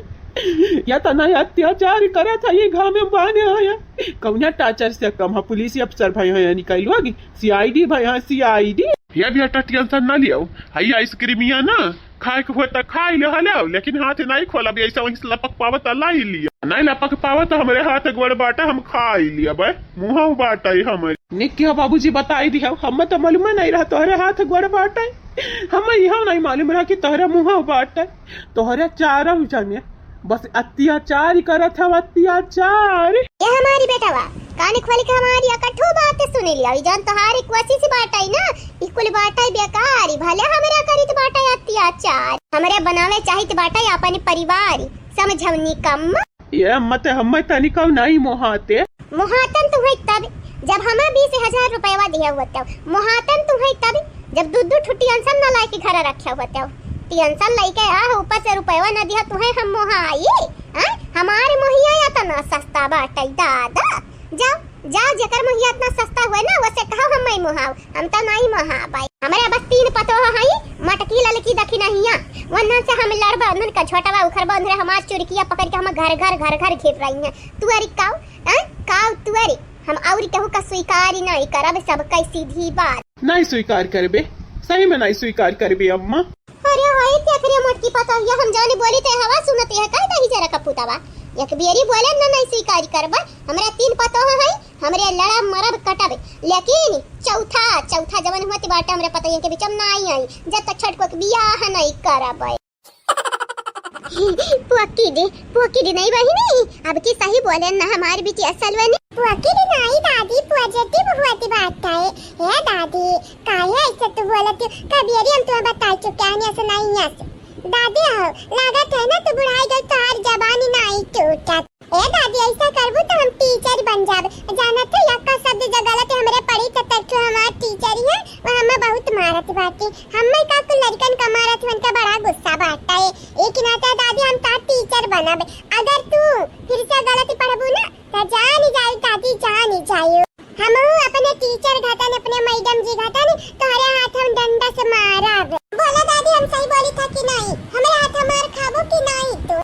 केतना अत्याचार करत है, ये गाँव में बाने आया। कौना टाचर से कम है? पुलिस अफसर भाई हैं, निकाल लोग, सी आई डी भाई हैं, सी आई डी। ये बेटा टेंशन ना लियो, हई आइसक्रीमिया ना खाए के होता खाई ले हले, लेकिन हाथ नहीं खोला भी, ऐसा वहीं से लपक पावत लाई लिया, नहीं लपक पावत हमरे हाथ गोड़ बाटा, हम खाई लिया बे, मुँह बाटा ही हमरे। निक किया बाबूजी बताई दिया, हम तो मालूम नहीं रहा तोहरे हाथ गोड़ बाटा, हम यह नहीं मालूम रहा कि तोहरे मुँह बाटा, तोहरे चारों जने बस अत्याचार ही करत हव, अत्याचार। ये हमारी बेटवा, कान खोल के हमारी अकठो बात सुन लिया। ई जौन तोहारी कोशिश बाटई ना, ई कुल बाटई बेकार, ई भले हमरे करित बाटई अत्याचार, हमरे बनावे चाहित बाटई अपन परिवार, समझवनी कम। ये मत हमें तनिको नहीं मोहाते। मोहातन तुम्हें तब, जब हमें बीस हजार रुपयवा दिया हुआ तब। मोहातन तुम्हें तब, जब दू दू ठो टेंशन न लाइके घर रखे हुआ तब। टेंशन लाइके आ, ऊपर से रुपयवा न दिया तुम्हें हम मोहाई? हाँ? हमारे मोहिया या तो ना सस्ता बाटे दादा। जाओ, जाओ, जेकर मोहिया इतना सस्ता हुए ना, वसे कहो हम नहीं मोहाओ। हम तो नहीं मोहाबाई। हमारे बस तीन पतोह हई, मटकी ललकी दखिनहिया। वन्हन से हम लड़बा, उन्हन का झोटवा उखड़बा, उन्हरे हमार चुरकिया पकड़ के हम घर घर, घर घर घेर रही हैं। तू अरी काऊ, हैं? काऊ तू अरी। हम अउरी केहू का स्वीकार ही नहीं करब, सबका सीधी बात। नहीं स्वीकार करबे, सही में नहीं स्वीकार करबे अम्मा। अरे हाय, देख रे मोटकी पतोहिया, हम जाने बोली ते हवा सुनते है, काहे दही जरा कपूतावा? एक बेरी बोले न नहीं स्वीकार करबा, हमरा तीन पतोह है, हमरे लड़ब मरब कटब, लेकिन चौथा, चौथा जवन होती बाटे हमरे पतोहिया के बीच में नहीं आई, जब तक छोटको के बियाह नहीं करब। पोकी दे, पोकी दे नहीं बहिनी, अब की सही बोले ना हमार बिटिया सलवनी। पोकी दे नहीं दादी, पॉजिटिव होती बात है। हे दादी, काहे ऐसे तू बोलत हो? कबियरी हम तुम्हें बता चुके हैं, ऐसे नहीं है। दादी हो, लागत है ना तू बुढ़ाई गई, तोहार जबानी नहीं टूटत। ए दादी, ऐसा करबू तो हम टीचर बन जाब। जानत है, यक्का शब्द जो गलत हमरे पड़ी तो तरक्यो हमार टीचर ही है, वो हमें बहुत मारत बाटी। हमें का कुल लड़कन का मारत, उनका बड़ा गुस्सा बाटा है। एक नाता दादी, हम तार टीचर बनब। अगर तू फिर से गलत पढ़बू ना, तो जान ही जाई दादी, जान ही जाई। हमहू अपने टीचर घटन, अपने मैडम जी घटन, तोहरे हाथ हम डंडा से मारब। बोला दादी, हम सही बोली था कि नहीं? हमरे हाथ मार खाबो कि नहीं तू?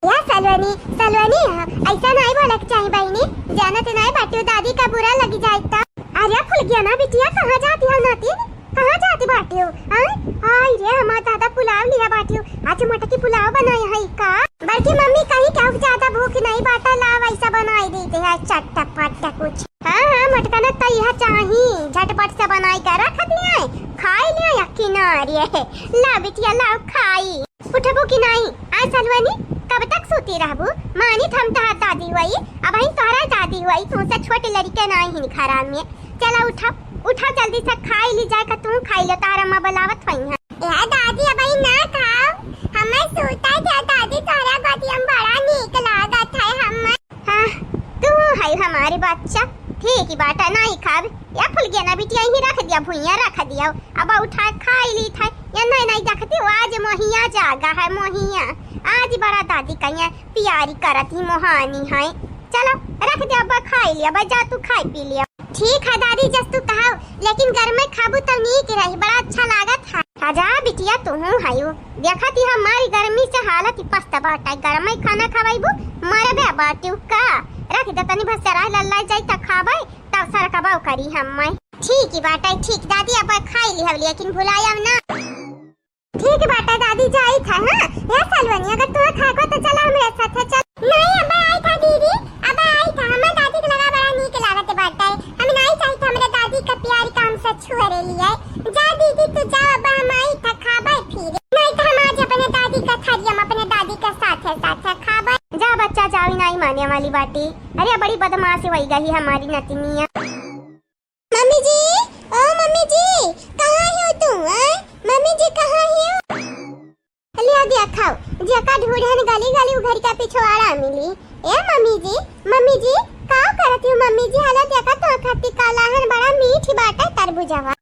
या सलोनी, सलोनी, ऐसा नहीं बोले के चाहिए बहिनी। जानत नहीं बाटियो, दादी का बुरा लगी जाए तो। अरे फुलगिया ना बिटिया, कहाँ जाती हो नाती? कहाँ जाती बाटियो? हाँ? आई रे, हमार दादा पुलाव लिया बाटियो। आज मोटकी पुलाव बनाए है का? बड़की मम्मी कहीं क्या ज्यादा भूख नहीं बाटा, लाव ऐसा बनाई देते हैं चट्टा पट्टा कुछ। हाँ, हाँ, मोटका ना तो यह चाही, झटपट से बनाई के रख दिए, खाई लिया या किनारे। ला बिटिया, लाव खाई। उठबू कि नहीं? आ सलवनी, कब तक सोती रहबू? मानी थम तहार दादी हुई, अब ही तोहरा दादी हुई, तुमसे छोटी लड़के नहीं हिन घरा में। चला उठा। उठा जल्दी से खाई ली जाए, का तू खाई ले, तारा माँ बुलावत होई है। ए दादी, अबही ना खाओ, हमें सूता थे दादी, तोहरा बतिया में बड़ा नीक लागत है हमें। हाँ, तू है हमारी बच्चा, ठीक ही बात है, नहीं खाब। या फुलगेना बिटिया, यहीं रख दिया, भुइया रख दिया, अब उठा खाई ली था। या नहीं, नहीं देखती हो, आज मोहिया जागा है, मोहिया। आज बड़ा दादी कहिया प्यारी करत ही मोहानी है। चलो, रख दे, अब खाई लिया, अब जा तू खाई पी लिया। ठीक है दादी, जस तू कहो, लेकिन गरमे खाबू तो नीक रही, बड़ा अच्छा लागत है। आजा बिटिया, तू हूँ हयू, देखत ही हमारी गर्मी से हालत ही पस्त बाटे, गरमे खाना खवाइबू, मरबे बाटिउ का। रख दे, तनी भर चराई लल्लाई जाई त खाबे, तब सरकबा करी हम मैं। ठीक ही बाटे, ठीक दादी, अब खाई लिहब, लेकिन भुलायब ना। ठीक बाटे दादी, जाई था, हाँ। या सलवनी, अगर तुम्हें खाए को तो चला हमरे साथे चल। नहीं, अब आई था दीदी, अब आई था। हमार दादी के लगा बड़ा नीक लागत बाटे। हम नहीं चाही था हमरे दादी का प्यार का हमसे छुअरे लिए। जा दीदी, तू जा, अब हम आई था खाबे फिर। नहीं तो हम आज अपने दादी का थरिया में अपने दादी के साथे साथे खाबे। जा बच्चा, जाओ, नहीं माने वाली बाटी। अरे बड़ी बदमाश होई गई हमारी नतनिया। मम्मी जी, ओ मम्मी जी, कहाँ हो तू, हैं? मम्मी जी, कहाँ हो? लिया दिया खाओ, जेका ढूढ़न गली गली उघर के पिछवाड़ा मिली। ए मम्मी जी, मम्मी जी, का करत हो मम्मी जी? हला देखा तो खाती काला हन, बड़ा मीठ बाटे तरबूजवा।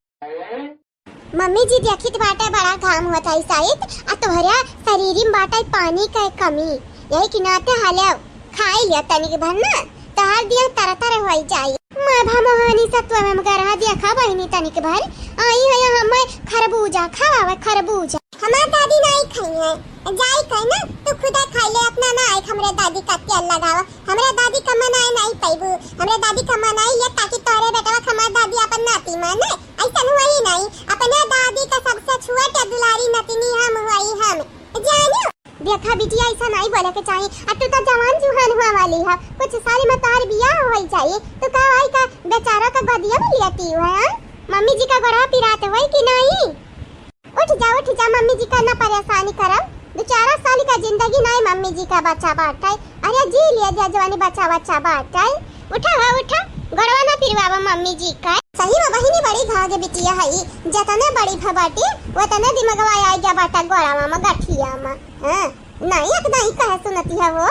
मम्मी जी, देखित बाटे बड़ा घाम होत है शायद, आ तोहरा शरीर में बाटे पानी के कमी, यही के नाते हले खाई लिया तनिक भर ना, तहार दिया तरतर होई जाई। मैं भा मोहानी सत्व में गरहा देखा बहिनी तनिक भर, आई है हमें खरबूजा खवावे, खरबूजा। हमार दादी नहीं खाई है, जाई कहीं ना, तू खुदा खाई ले, अपना ना आए हमरे दादी का तेल लगावा। हमरे दादी का मनाए नहीं पैबू, हमरे दादी का मनाई ले ताकि तोहरे बेटवा के हमार दादी अपन नाती माने, ऐसन हुआ ही नहीं। अपने दादी का सबसे छुआ के दुलारी नतनी हम हुई हम, जानियो। देखा बिटिया, ऐसा नहीं बोले के चाहिए। आ तू तो जवान जुहान हुआ वाली है, कुछ साल में तोहर बियाह हो जाई, तो का भाई का बेचारा का गोदिया में लियाती हुआ है? मम्मी जी का गोड़ा पिरात हुआ कि नहीं? उठ जा, उठ जा, मम्मी जी का ना परेशानी करब। दो चार साल का जिंदगी नहीं मम्मी जी का बचा बाटे। अरे जी लिया जा जवानी बचा बचा बाटे। उठा हो, उठा, गोड़वा ना पिरवावा मम्मी जी का। सही में बहिनी बड़ी भाग बिटिया है, जतने बड़ी भबाटी, वतने दिमगवा आ गया बाटा गोड़वा में, गठिया में। हाँ, नहीं, एक नहीं कहे सुनती है वो।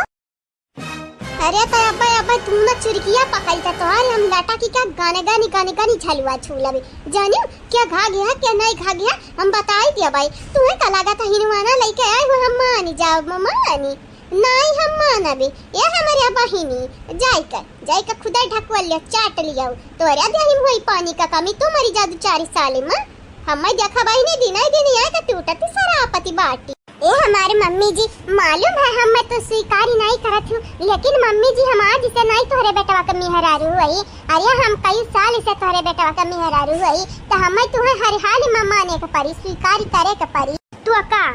अरे तो अब्बे, अब्बे, तू ना चुरकिया पकड़ के तोहरे हम लटा की क्या गाने गानी, गाने गानी झलुआ छू लबे। जानियो, क्या घा गया, क्या नहीं घा गया, हम बताई दिया भाई। तुम्हें का लगा था हिनवाना लेके आए हो, हम मानी जाओ, म-, मानी। नहीं, हम मानबे। ये हमारे बहिनी, जाई कर, जाई कर खुदा ढकवल लिया, चाट लिया। तोरे देही में होई पानी का कमी, तू मरी जा दू चार साल में। हमें देखा बहिनी, दिनाई दिन आए का टूटत सारा आपत्ति बाटी। ए हमारे मम्मी जी, मालूम है हम मैं तो स्वीकारी नहीं करत हूँ, लेकिन मम्मी जी हम आज से नहीं तोहरे बेटवा के मेहरारू हुई। अरे हम कई साल से तोहरे बेटवा के मेहरारू हुई, तो हमें तुम्हें हर हाल में माने के पड़ी, स्वीकार करे के पड़ी। तो का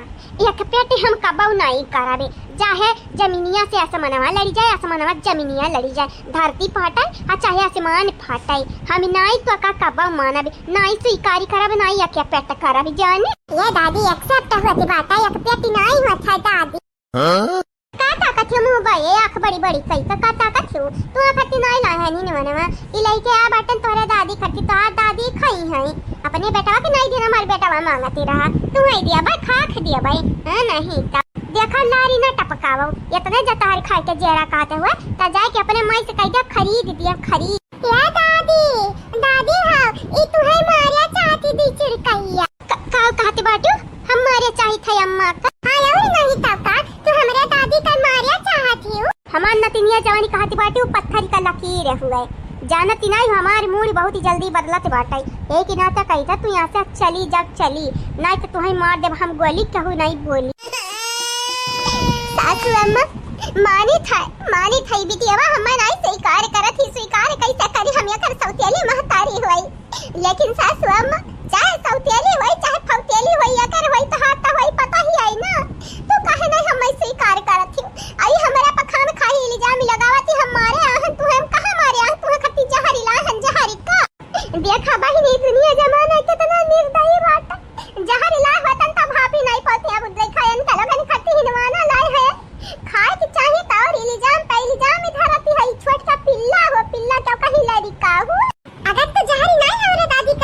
एक पेट हम कबऊ नहीं करबे, चाहे जमीनिया से आसमानवा लड़ी जाए, आसमानवा जमीनिया लड़ी जाए, धरती फाटे आ चाहे आसमान फाटे, हम नाई तो का कबा मानब, नाई स्वीकारी करब, नाई एक पेट करब जाने। ये दादी, accept होती बात है, एक पेट नाई होत है दादी। हाँ? का ताकत हो मुँह बा, ये आँख बड़ी बड़ी कई का, का ताकत हो? तू आँख हती नाई लाए है नी नवा नवा, ई लइके आ बाटन तोहरे दादी खती, तोहार दादी खाई है, अपने बेटवा के नाई देना, हमारे बेटवा मांगती रहा, तू है दिया भाई, खा के दिया भाई, हाँ नहीं ता। देखा लारी ना टपकावो, इतने जतार खाए के जेरा कहते हुए, त जाए के अपने माई से कह दिया खरीद दिया, खरीद। या दादी, दादी हाँ, ई तुहे मारिया चाहती दी चिरकैया। क-, का कहते बाटू? हम मारिया चाहित है अम्मा का? हाँ, और नहीं तब का, तू हमरे दादी का मारिया चाहत ही हो? हमार नतिनिया जवानी कहती बाटू, पत्थर का लकीर हुए। जानती नहीं, हमार मूड बहुत ही जल्दी बदलत बाटे। यही के नाता कही था, तू यहाँ से चली जा, चली, नहीं तो तुहे मार देब हम गोली, कहू नहीं बोली। सासू अम्मा, मानी था, मानी था बिटियावा, हम नहीं स्वीकार करत ही, स्वीकार कैसे करी, हम एकर सौतेली महतारी होई। लेकिन सासू अम्मा, चाहे सौतेली होई, चाहे फौतेली होई, एकर होई तो हाथ तो होई, पता ही आई ना। तू काहे नहीं हम स्वीकार करत ही? आई हमरा पखान खाही इल्जाम लगावत ही, हम मारे आहन, तू हम कहाँ मारे आहन, तू खट्टी जहरी लाहन, जहरी का? देखा बहिनी, दुनिया जमाना कितना निर्दयी बाटे। जहर इलाज होतन तब भापी नहीं पड़ते, अब देखा इनका लोगन खट्टी हिनवाना लाए है। खाए के चाही तो और इल्जाम पे इल्जाम इधर आती है। छोट का पिल्ला हो, पिल्ला तो कहीं लड़का हो। अगर तो जहर नहीं है रे दादी,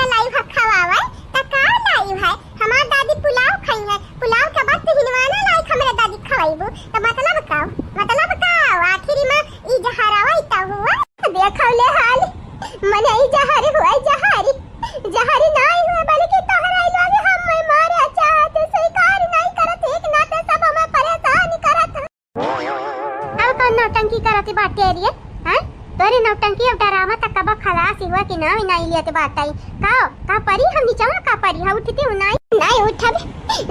मने ई जहर हुआ, जहर, जहर नाई हुआ, बल्कि तोहरा ई लगे हम मैं मारे चाहत, स्वीकार नाई करत, एक नाते सब हमें परेशान करत। अब कौन नौटंकी करत बाटे रे? हाँ? तोरे नौटंकी अब डरामा तक कब खलास हुआ कि नाई, नाई लेत बाटे। का, का परी हम नीचवा का परी? हाँ, उठती हूँ नाई। नाई उठब,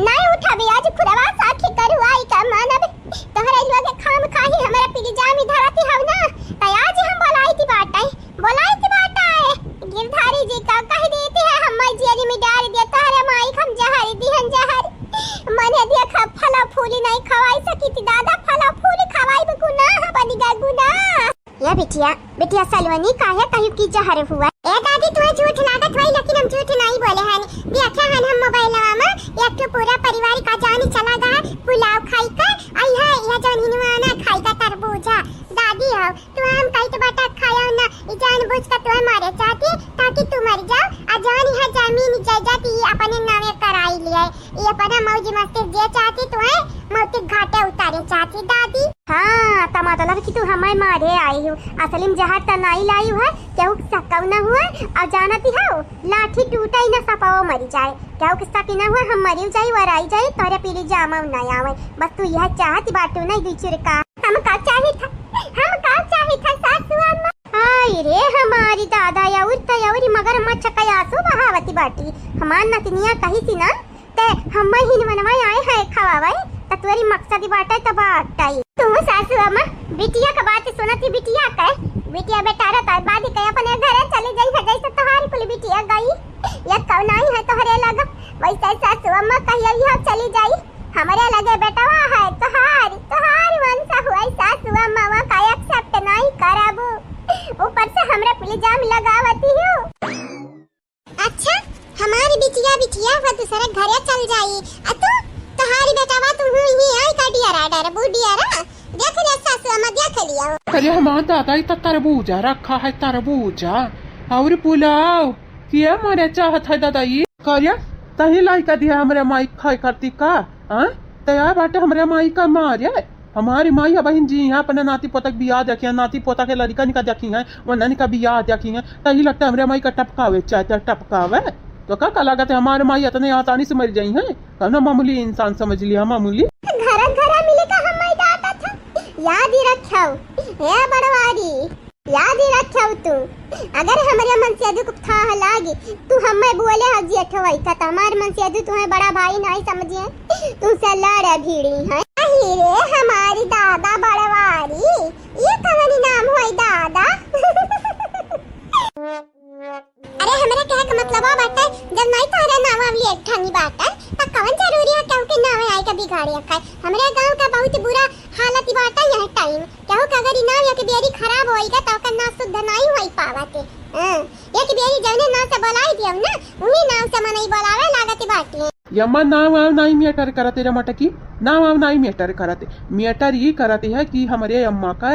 नाई उठब, आज खुदवा साखी करू आई का मानब। तोहरे लोग खाम खाही हमरा पिलिजामी धरती हव ना, त आज हम बोलाइत बाटे, बोलाइत बाटे। गिरधारी जी का कह देती है, हम मैं जेल में डाल दे, तोहरे माई हम जहर दिहन जहर। मने देख फला फूली नहीं खवाई सकी थी दादा, फला फूली खवाई में गुनाह बन गया गुनाह। या बिटिया, बिटिया सलवनी काहे कहियो कि जहर हुआ? ए दादी, तुम्हें झूठ लागत होई, लेकिन हम झूठ नहीं बोले हन। देखा हन हम मोबाइलवा में, एक ठो पूरा परिवार का जानी चला गया पुलाव खाई का, आई है यह जौन हिनवाना खाई का तरबूजा। दादी हो, तू हम कही तो बेटा खाया ना, ई जानबूझ के तुम्हें मारे चाहती, ताकि तू मर जाओ, आ जौन यह जमीन जायदाद ई अपने नामे कराई लिए, ई अपना मौज मस्ती जे चाहती तुम्हें मौत के घाटे उतारे चाहती दादी। हाँ, त मतलब कि तू हमें मारे आई हो। असली में जहर त नाई लाई है, केहू के शक न हुआ। और जानती हो, लाठी टूटे न सपाओ मरी जाए, केहू के शक न हुआ। हम मरी जाई, वराई जाई, तोरे पीली जामा न आवे। बस तू यह चाहती बाटू नहीं दुई चुरका। हम का चाही था, हम का चाही था सासू अम्मा? आई रे हमारी दादा, अउर त अउर मगरमच्छ का आंसू बहावती बाटी। हमार नतनिया कही सी ना, ते हम्मे हिनवनवा आए है खवावे, त तोरी मकसद बाटे त बाटे। तू सासू अम्मा, बिटिया का बात सुनती बिटिया के, बिटिया बेटा रहता बाद के अपने घरे चली गई है, जैसे तोहार कुल बिटिया गई। ये कौन आई है तोहरे लग, वैसे सासू अम्मा कहियो यह चली जाई। हमरे लगे बेटवा है तोहार, तोहार वंश हुआ सासू अम्मा का accept नहीं करबू। ऊपर से हमरा इल्जाम लगावती हो। अच्छा, हमारी बिटिया, बिटिया वो दूसरे घरे चल जाई। आ तू, तोहारी बेटवा तू ही आई का डियरा, डरबू डियरा? देख ले सासू अम्मा, देख लिया। अरे हमार दादा, ई त तरबूजा रखा है, तरबूजा। और पुलाव, के मारे चाहत है दादा ई? करे, तही लाइका दिया हमरे माई खाए करती का? हाँ? तैयार बाटे हमरे माई का मारे? हमारी माई अब बहिन जी यहाँ अपने नाती पोता के बियाह देखी है, नाती पोता के लड़िका निका देखी है, वो ननिका बियाह देखी है, तही लगता हमरे माई का टपकावे चाहते हैं, टपकावे। तो का, का लागत है हमारे माई इतने आसानी से मर जाई है? कौनो मामूली इंसान समझ लिया, मामूली। घर घर मिले का हम माई डाटा था, याद ही रखो, हे बड़वारी। याद ही रखो तू, अगर हमरे मन से दुख था लागी, तू हमें बोले हो जेठवई का, त हमार मन से दु तुम्हें बड़ा भाई नहीं समझिए, तुमसे लड़े भिड़ी है। अही रे हमारी दादा बड़वारी, ये कवन नाम होई दादा? अरे हमरे कहे के मतलब बाटे, जब नहीं तोहरे नाम अवली एक ठानी बाटे, त कवन जरूरी है केहू के नाम आए के बिगाड़े का? हमरे गांव का बहुत बुरा हालत बाटे यह टाइम। केहू के अगर ई नाम एक बेरी खराब होई गा, त ओकर नाम शुद्ध नाई होई पावत। हाँ, एक बेरी जौने नाम से बोलाई दियो ना, उही नाम से मनई बोलावे लागत बाटे। यम्मा नाम आव नाई matter करत रे मटकी, नाम आव नाई matter करत। Matter ई करत है कि हमरे अम्मा का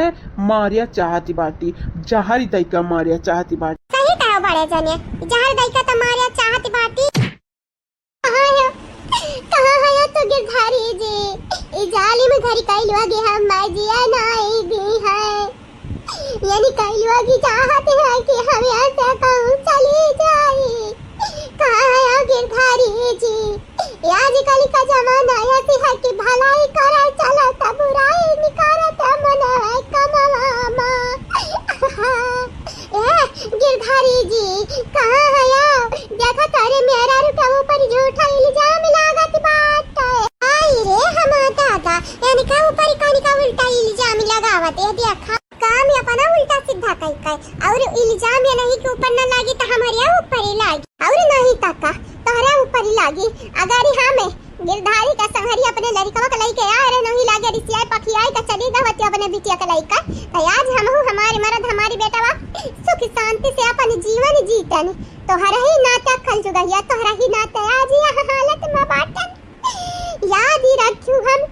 मारिया चाहती बाटी, जहर दई का मारिया चाहती बाटी। सही कहो बड़े जने, जहर दई का त मारिया चाहती बाटी। कहाँ है, कहाँ है तू गिरधारी जी? ई जालिम घर कइलवा गे हम माई जिया नाई दी है। यानी कइलवा की चाहत है कि हम यहाँ से कहूँ चली जाई। कहाँ है गिरधारी जी? आजकल का जमाना ऐसी है कि भलाई करे चलत, बुराई निकारत मनवा कमवा मा। ए, गिरधारी जी, कहाँ हया? देखा तोरे मेहरारू के ऊपर झूठा इल्जाम लागत बाटे। आई रे हमार दादा, इनका ऊपर कौन का उल्टा इल्जाम लगावत है? देखा, काम अपना उल्टा सीधा कई कई, और इल्जाम ये नहीं के ऊपर न लागी तो हमारे ऊपर ही लागी, और नहीं तका तोहरा ऊपर ही लागी। अगर हमें गिरधारी का संहरी अपने लड़िकवा के लइके आए रहे, नहीं लागे रिसियाए पखियाए का चली गवत अपने बिटिया के लइका। त आज हमहू, हमारे मरद, हमारी बेटवा सुख शांति से अपन जीवन जीतन। तोहरा ही नाते कल जुगहिया, तोहरा ही नाते आज यह हालत में बाटन। याद ही रखियो हम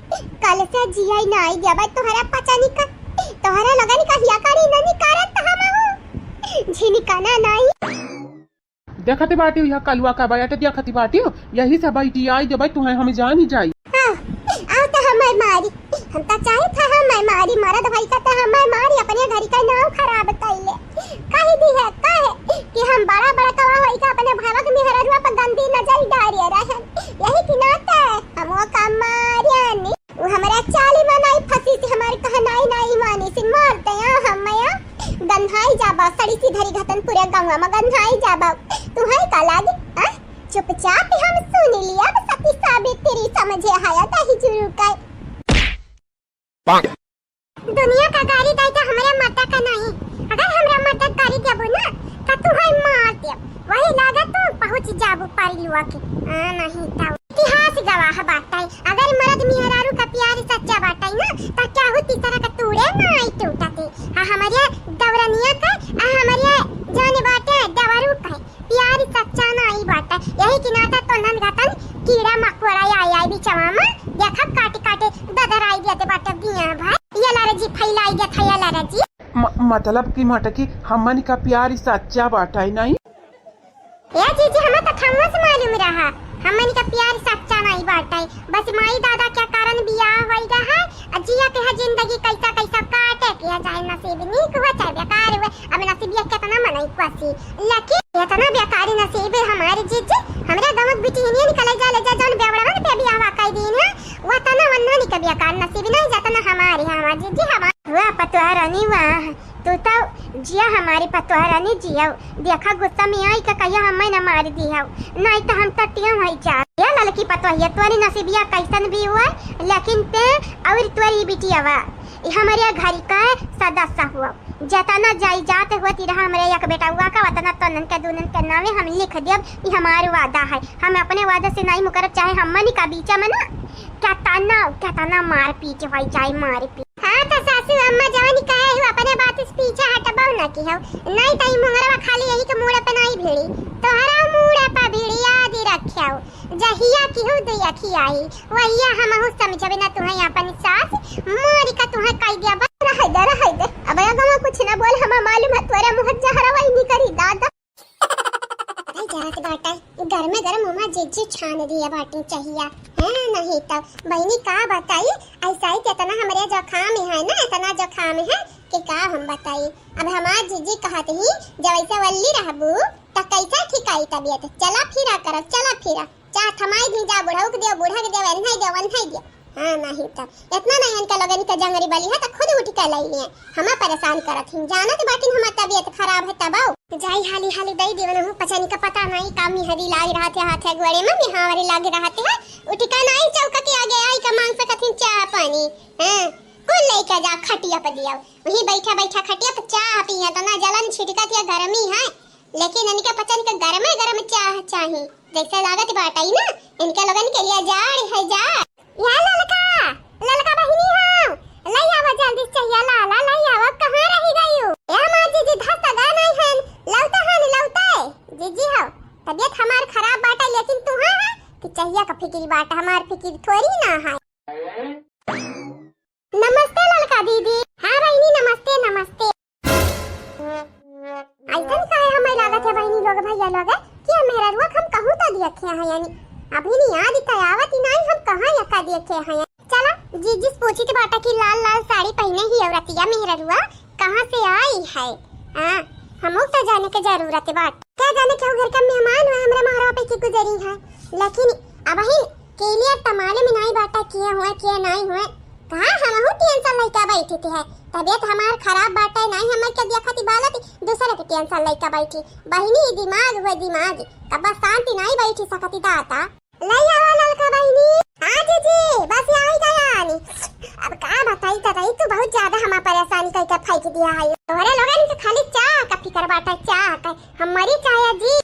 कल से जिया ही नाई देबे तोहरा पचनी का। तोहरा लगन का हिया करी न निकारत हमहू। झिनकना नाई। देखते बाटी, यह कलुआ का बाटे, देखते बाटी, यही से बैठी आई जब तुम्हें हम जानी जाई। हाँ, आओ तो हमें मारी, हम तो चाहे था हमें मारी, मरद भाई का तो हमें मारी, अपने घर का नाम खराब कइले। कह दी है, कहे, बसड़ी सी धरी घतन पूरे गाँव में गंधाई जाबा। तुहई का लागे? आ? चुपचाप हम सुन लिया, अब सती सावित्री समझे हाया दही जुरू का। दुनिया का गारी दाई तो हमरा मर्दा का नहीं। अगर हमरा मर्दा का गारी देबू ना, तो तुहई मार देब। वही लागत तू पहुँच जाबू पारी लुआ के। आ, नहीं तो इतिहास गवाह बाटे। अगर मर्द मेहरारू का प्यार सच्चा बाटे ना, तो केहू तीसरा का तूड़े नाई टूटते। आ हमरे दौरनिया का, आ हमरे जौन बाटे देवरू का प्यार सच्चा नाई बाटे। यही के नाता तोहन घतन कीड़ा मकोड़ा आई आई बिचवा में, देखब काटे काटे ददराई देते बाटे बिया भाई। ये लारा जी फैलाई देत है, ये लारा जी। म-, मतलब कि मटकी हमन का प्यार सच्चा बाटे नहीं? ए जीजी, हमें तो ठम्मा से मालूम रहा, हमन का प्यार सच्चा नहीं बाटे। बस माई दादा के कारण बियाह होई रहा, आ जिया के है जिंदगी कैसा कैसा काटे के है, चाहे नसीब नीक हुआ चाहे बेकार हुआ। अब नसीबिया कितना मनई कुआसी, लेकिन इतना बेकारी नसीब है हमारे जीजी। हमरा गाँव के बिटिनियन के ले जा, ले जा, जौन बेवड़वन पे बियाह कर दीन है, वो तना वन्हन के बेकार नसीब नहीं जतना हमारे है, हमारे जीजी, हमारे। वाह पतोह रानी वाह, तू तो जिया हमारी पतोह रानी जिया। देखा गुस्सा में आई का कहिया हमें न मार दी है, नहीं तो हम टट्टियां होई जा। या ललकी पतोहिया, तोरी नसीबिया कैसन भी हुआ, लेकिन ते और तोरी बिटियावा, ई हमरे घर का सदस्य हुआ। जतना जायदाद होती रहा हमरे एक बेटउआ का, उतना तोनन के दूनन के नामे हम लिख देब। ई हमार वादा है, हम अपने वादा से नहीं मुकरब, चाहे हमनी का बीच में ना केतना, केतना मारपीट होई जाए, मारपीट। हाँ, तो सासू अम्मा जवन कहे हो, अपने बात से पीछे हटबो न की हो, नहीं तो ई मुंगरवा खाली यही के मूड़ पे नहीं भिड़ी, तोहरा मूड़ पे भिड़ी, याद रखियो। जहिया की हो दुई अखी आई, वहिया हमहू समझबे ना तुहें अपन सास, मारी का तुहें कह दिया बस। रह दे, रह दे, अब ये गाँव कुछ ना बोल, हमें मालूम है तोरे मुँह जहरवा ही निकरी दादा। अरे जात बाटा, गरमे गरम हमार जीजी छान दिया बाटी चाहिया, हैं? नहीं तब बहिनी का बताई, ऐसा ही कितना हमरे जुकाम है ना, इतना जुकाम है कि का हम बताई। अब हमार जीजी कहत ही, जब ऐसे वल्ली रहबू, त कैसे ठिकाई तबियत? चला फिरा करब, चला फिरा। चाह थमाई दी जा, बुढ़ऊ के दियो, बूढ़ा के दियो, एन्हई दियो, वन्हई दियो। हाँ, नहीं तो इतना नहीं इनका लोगन के जंगरी बली है, तो खुद उठ के लाई लिए। हमें परेशान करत ही, जानत बाटिन हमार तबियत खराब है तब। जाई हाली हाली दई देवन हूँ, पचनी का पता नहीं का मिहरी लाग रहा थे, हाथे गोड़े में मिहावरी लाग रहा थे। उठ के नहीं चौका के आगे आई का मांग सकत ही चाह पानी। हाँ, कुल लेके जा खटिया पे दिया, वहीं बैठा बैठा खटिया पे चाह पिया, तो ना जलन छिटकत या गर्मी है। लेकिन इनके पचन के गरमे गरम चाह चाही, जैसे लागत बाटई ना, इनके लोगन के लिए जाड़ है जाड़। या ललका, ललका बहिनी हो, लई आवा जल्दी से चाहिया लाला, लई आवा, कहाँ रही गयू? ए हमार जीजी धस तो गए नहीं हन, लौटे हन, लौटे। जीजी हो, तबियत हमार खराब बाटा, लेकिन तू हाँ है कि चाहिया का फिकिर बाटा, हमार फिकिर थोड़ी ना है। नमस्ते ललका दीदी। हाँ बहिनी, नमस्ते, नमस्ते। ऐसन काहे हमें लागत है बहिनी लोग, भैया लोग, कि हम मेहररुआ के हम कहूँ तो देखे हैं यानी, अभी नहीं याद तो आवत ही नहीं हम कहाँ यका देखे हैं। चला जीजी से पूछी तो बाटा कि लाल लाल साड़ी पहने ही औरतिया मेहररुआ कहाँ से आई है? हाँ, हमहू तो जाने के जरूरत बाटे। क्या जाने केहू घर का मेहमान हुआ, हमरा महरवा पे की गुजरी है, लेकिन अबहिन के लिए तमाले में नाई बाटा किए हुए, किए नाई हुए। कहाँ हमहू टेंशन लइका बैठी थी है, तबियत हमार खराब बाटे, नाई हमर के देखती बालत, दूसरे के टेंशन लइका बैठी। बहिनी, ई दिमाग हुए दिमाग, कब्बा शांति नाई बैठी सकती दाता। लई आवा ललका बहिनी। हाँ जीजी, बस आई गयानी। अब का बताई दादा, ई तू बहुत ज्यादा हमार परेशानी करके फेंक दिया है। तोहरे लोगन के खाली चाह का फिकर बाटे, चाह का। हम मरी चाहे जी।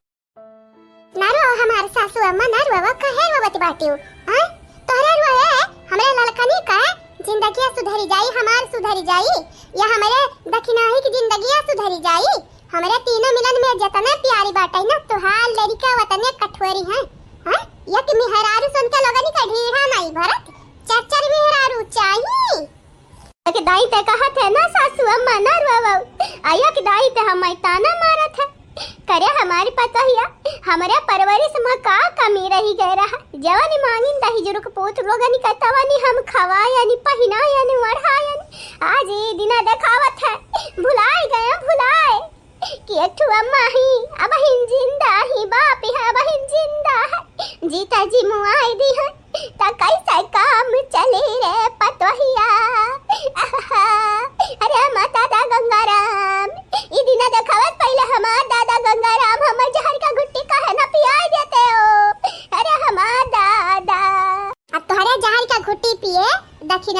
ना रो हमार सासू अम्मा, ना रोवा, काहे रोवत बाटियो? हाँ? तोहरे रोवे, हमरे ललकनी का जिंदगिया सुधरी जाई, हमार सुधरी जाई, या हमरे दखिनाही की जिंदगिया सुधरी जाई। हमरे तीनों मिलन में जतने प्यारी बाटे ना, तोहार लड़िका वतने कठोरी हैं। हाँ? एक मेहरारू सुन के लोगन का ढीढ़ा नहीं भरत, चार चार मेहरारू चाही। एक दाई ते कहत है ना सासू अम्मा ना रोवो, आ एक दाई ते हमें ताना मारत है। करे हमारी पतोहिया, हमरे परवरिश में का कमी रही गए रहा? जवनी मांगिन दही जुरुक पूत लोगनी का तवनी हम खवायनी, पहिनायनी, ओढ़ायनी। आज ई दिना देखावत है, भुलाए गए, भुलाए। कि एक ठो अम्मा ही, अबहिन जिंदा ही, बाप है, अबहिन जिंदा है। जीता जी मुआई दी है, त कैसे काम चली रे पतोहिया? आहा, अरे माता दा गंगाराम, ई दिना देख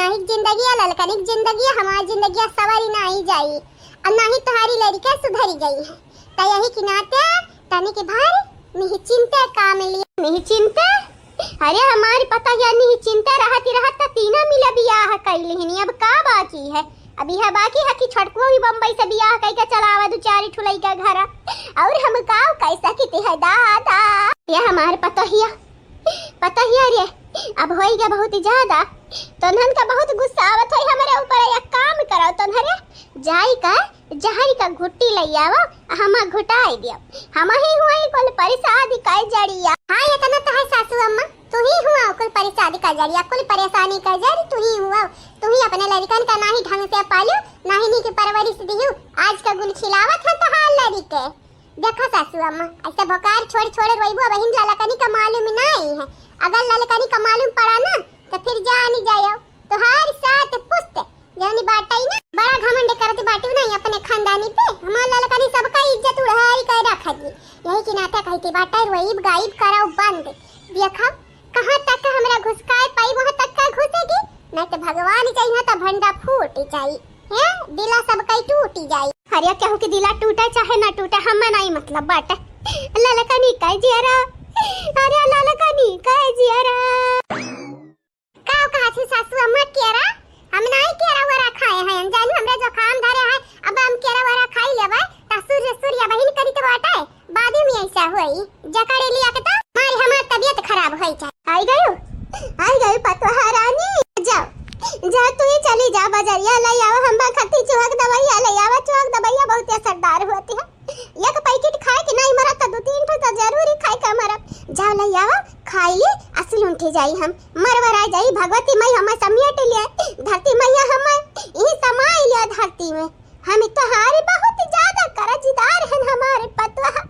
नाहीं जिंदगिया ललकनी क जिंदगिया, हमार जिंदगिया सवरी नाहीं जाई, अउर नाहीं तोहारी लड़िका सुधरी गई है। त यही के नाते तनिक भर निश्चिंते काम लिया। निश्चिंते? अरे हमार पतोहिया निश्चिंते रहत रहत त तीना मिला बियाह कइ लिहिन, अब का बाकी है? अब यह बाकी है कि छोटकुओ ही बम्बई से बियाह कइ के चलावा दू चार ठुलई का घर, अउर हम का कइ सकित है दादा? ये हमार पतोहिया, पतोहिया रे, अब होई गया बहुत ज्यादा, तोन्हन का बहुत गुस्सा आवत है हमरे ऊपर। एक काम करो तोन्हरे, जाई का जहर का घुट्टी लइ आवो, हमा घुटाई दियो। हमही हुआई कुल परिसादी का जड़िया। हाँ, इतना तो है सासू अम्मा, तू ही हुआ कुल परिसादी का जड़िया, कुल परेशानी का जड़ तू ही हुआ। तू ही अपने लड़िकन का नाहीं ढंग से पालू, नाहीं नीक परवरिश दिहू, आज का गुल खिलावत है तोहार लड़िके। देखा सासू अम्मा, ऐसे भोकार छोड़ छोड़ रोइबू, अब हिन ललकनी का मालूम नाहीं है। अगर ललकनी का मालूम पड़ा ना, तो फिर जानी जायो, तोहार सात पुस्त जौनी बाटई ना, बड़ा घमंड करत बाटू ना अपने खानदानी पे। हमार ललकनी सबका इज्जत उड़ाई के रख दी। यही के नाते कहती बाटे, रोइब गाइब करो बंद। देखब कहाँ तक हमरा घुसकाए पाई, वहाँ तक का घुसेगी, नहीं तो भगवान चाहिए तो भंडा फूट जाई। हैं, दिला सबका टूट जाई। अरे केहू के दिला टूटे चाहे ना टूटे, हमें नहीं मतलब बाटे। ललकनी का जियरा, अरे ललकनी का जियरा। का कहत ही सासू अम्मा केरा? हम नाई केरा वेरा खाए हैं, हम जानू हमरा जुकाम धरे है, अब हम केरा वेरा खाई लेबे, त सूर्य सूर्य बहिन करी तो बाटे, बाद में ऐसा होई, जकड़े लिया के तो मारी हमार तबीयत खराब होई जाए। आई गयो, आई गयो पतोहा रानी, जाओ, जाओ तू ही चली जा बजरिया ले आवा, हम बखती चुहक दवाइया ले आवा, चुहक दवाइया बहुत असरदार होती है। एक पैकेट खाए के नहीं मरत, त दू तीन ठो त जरूरी खाए के मरब। जाओ ले आवा, खाई ली, असल उठी जाई हम, मरवरा जाई, भगवती माई हमें समेट लिए, धरती मैया हमें यही समाई लिया धरती में। हम तोहारे बहुत ज्यादा कर्जदार हन, हमारे पतोहा,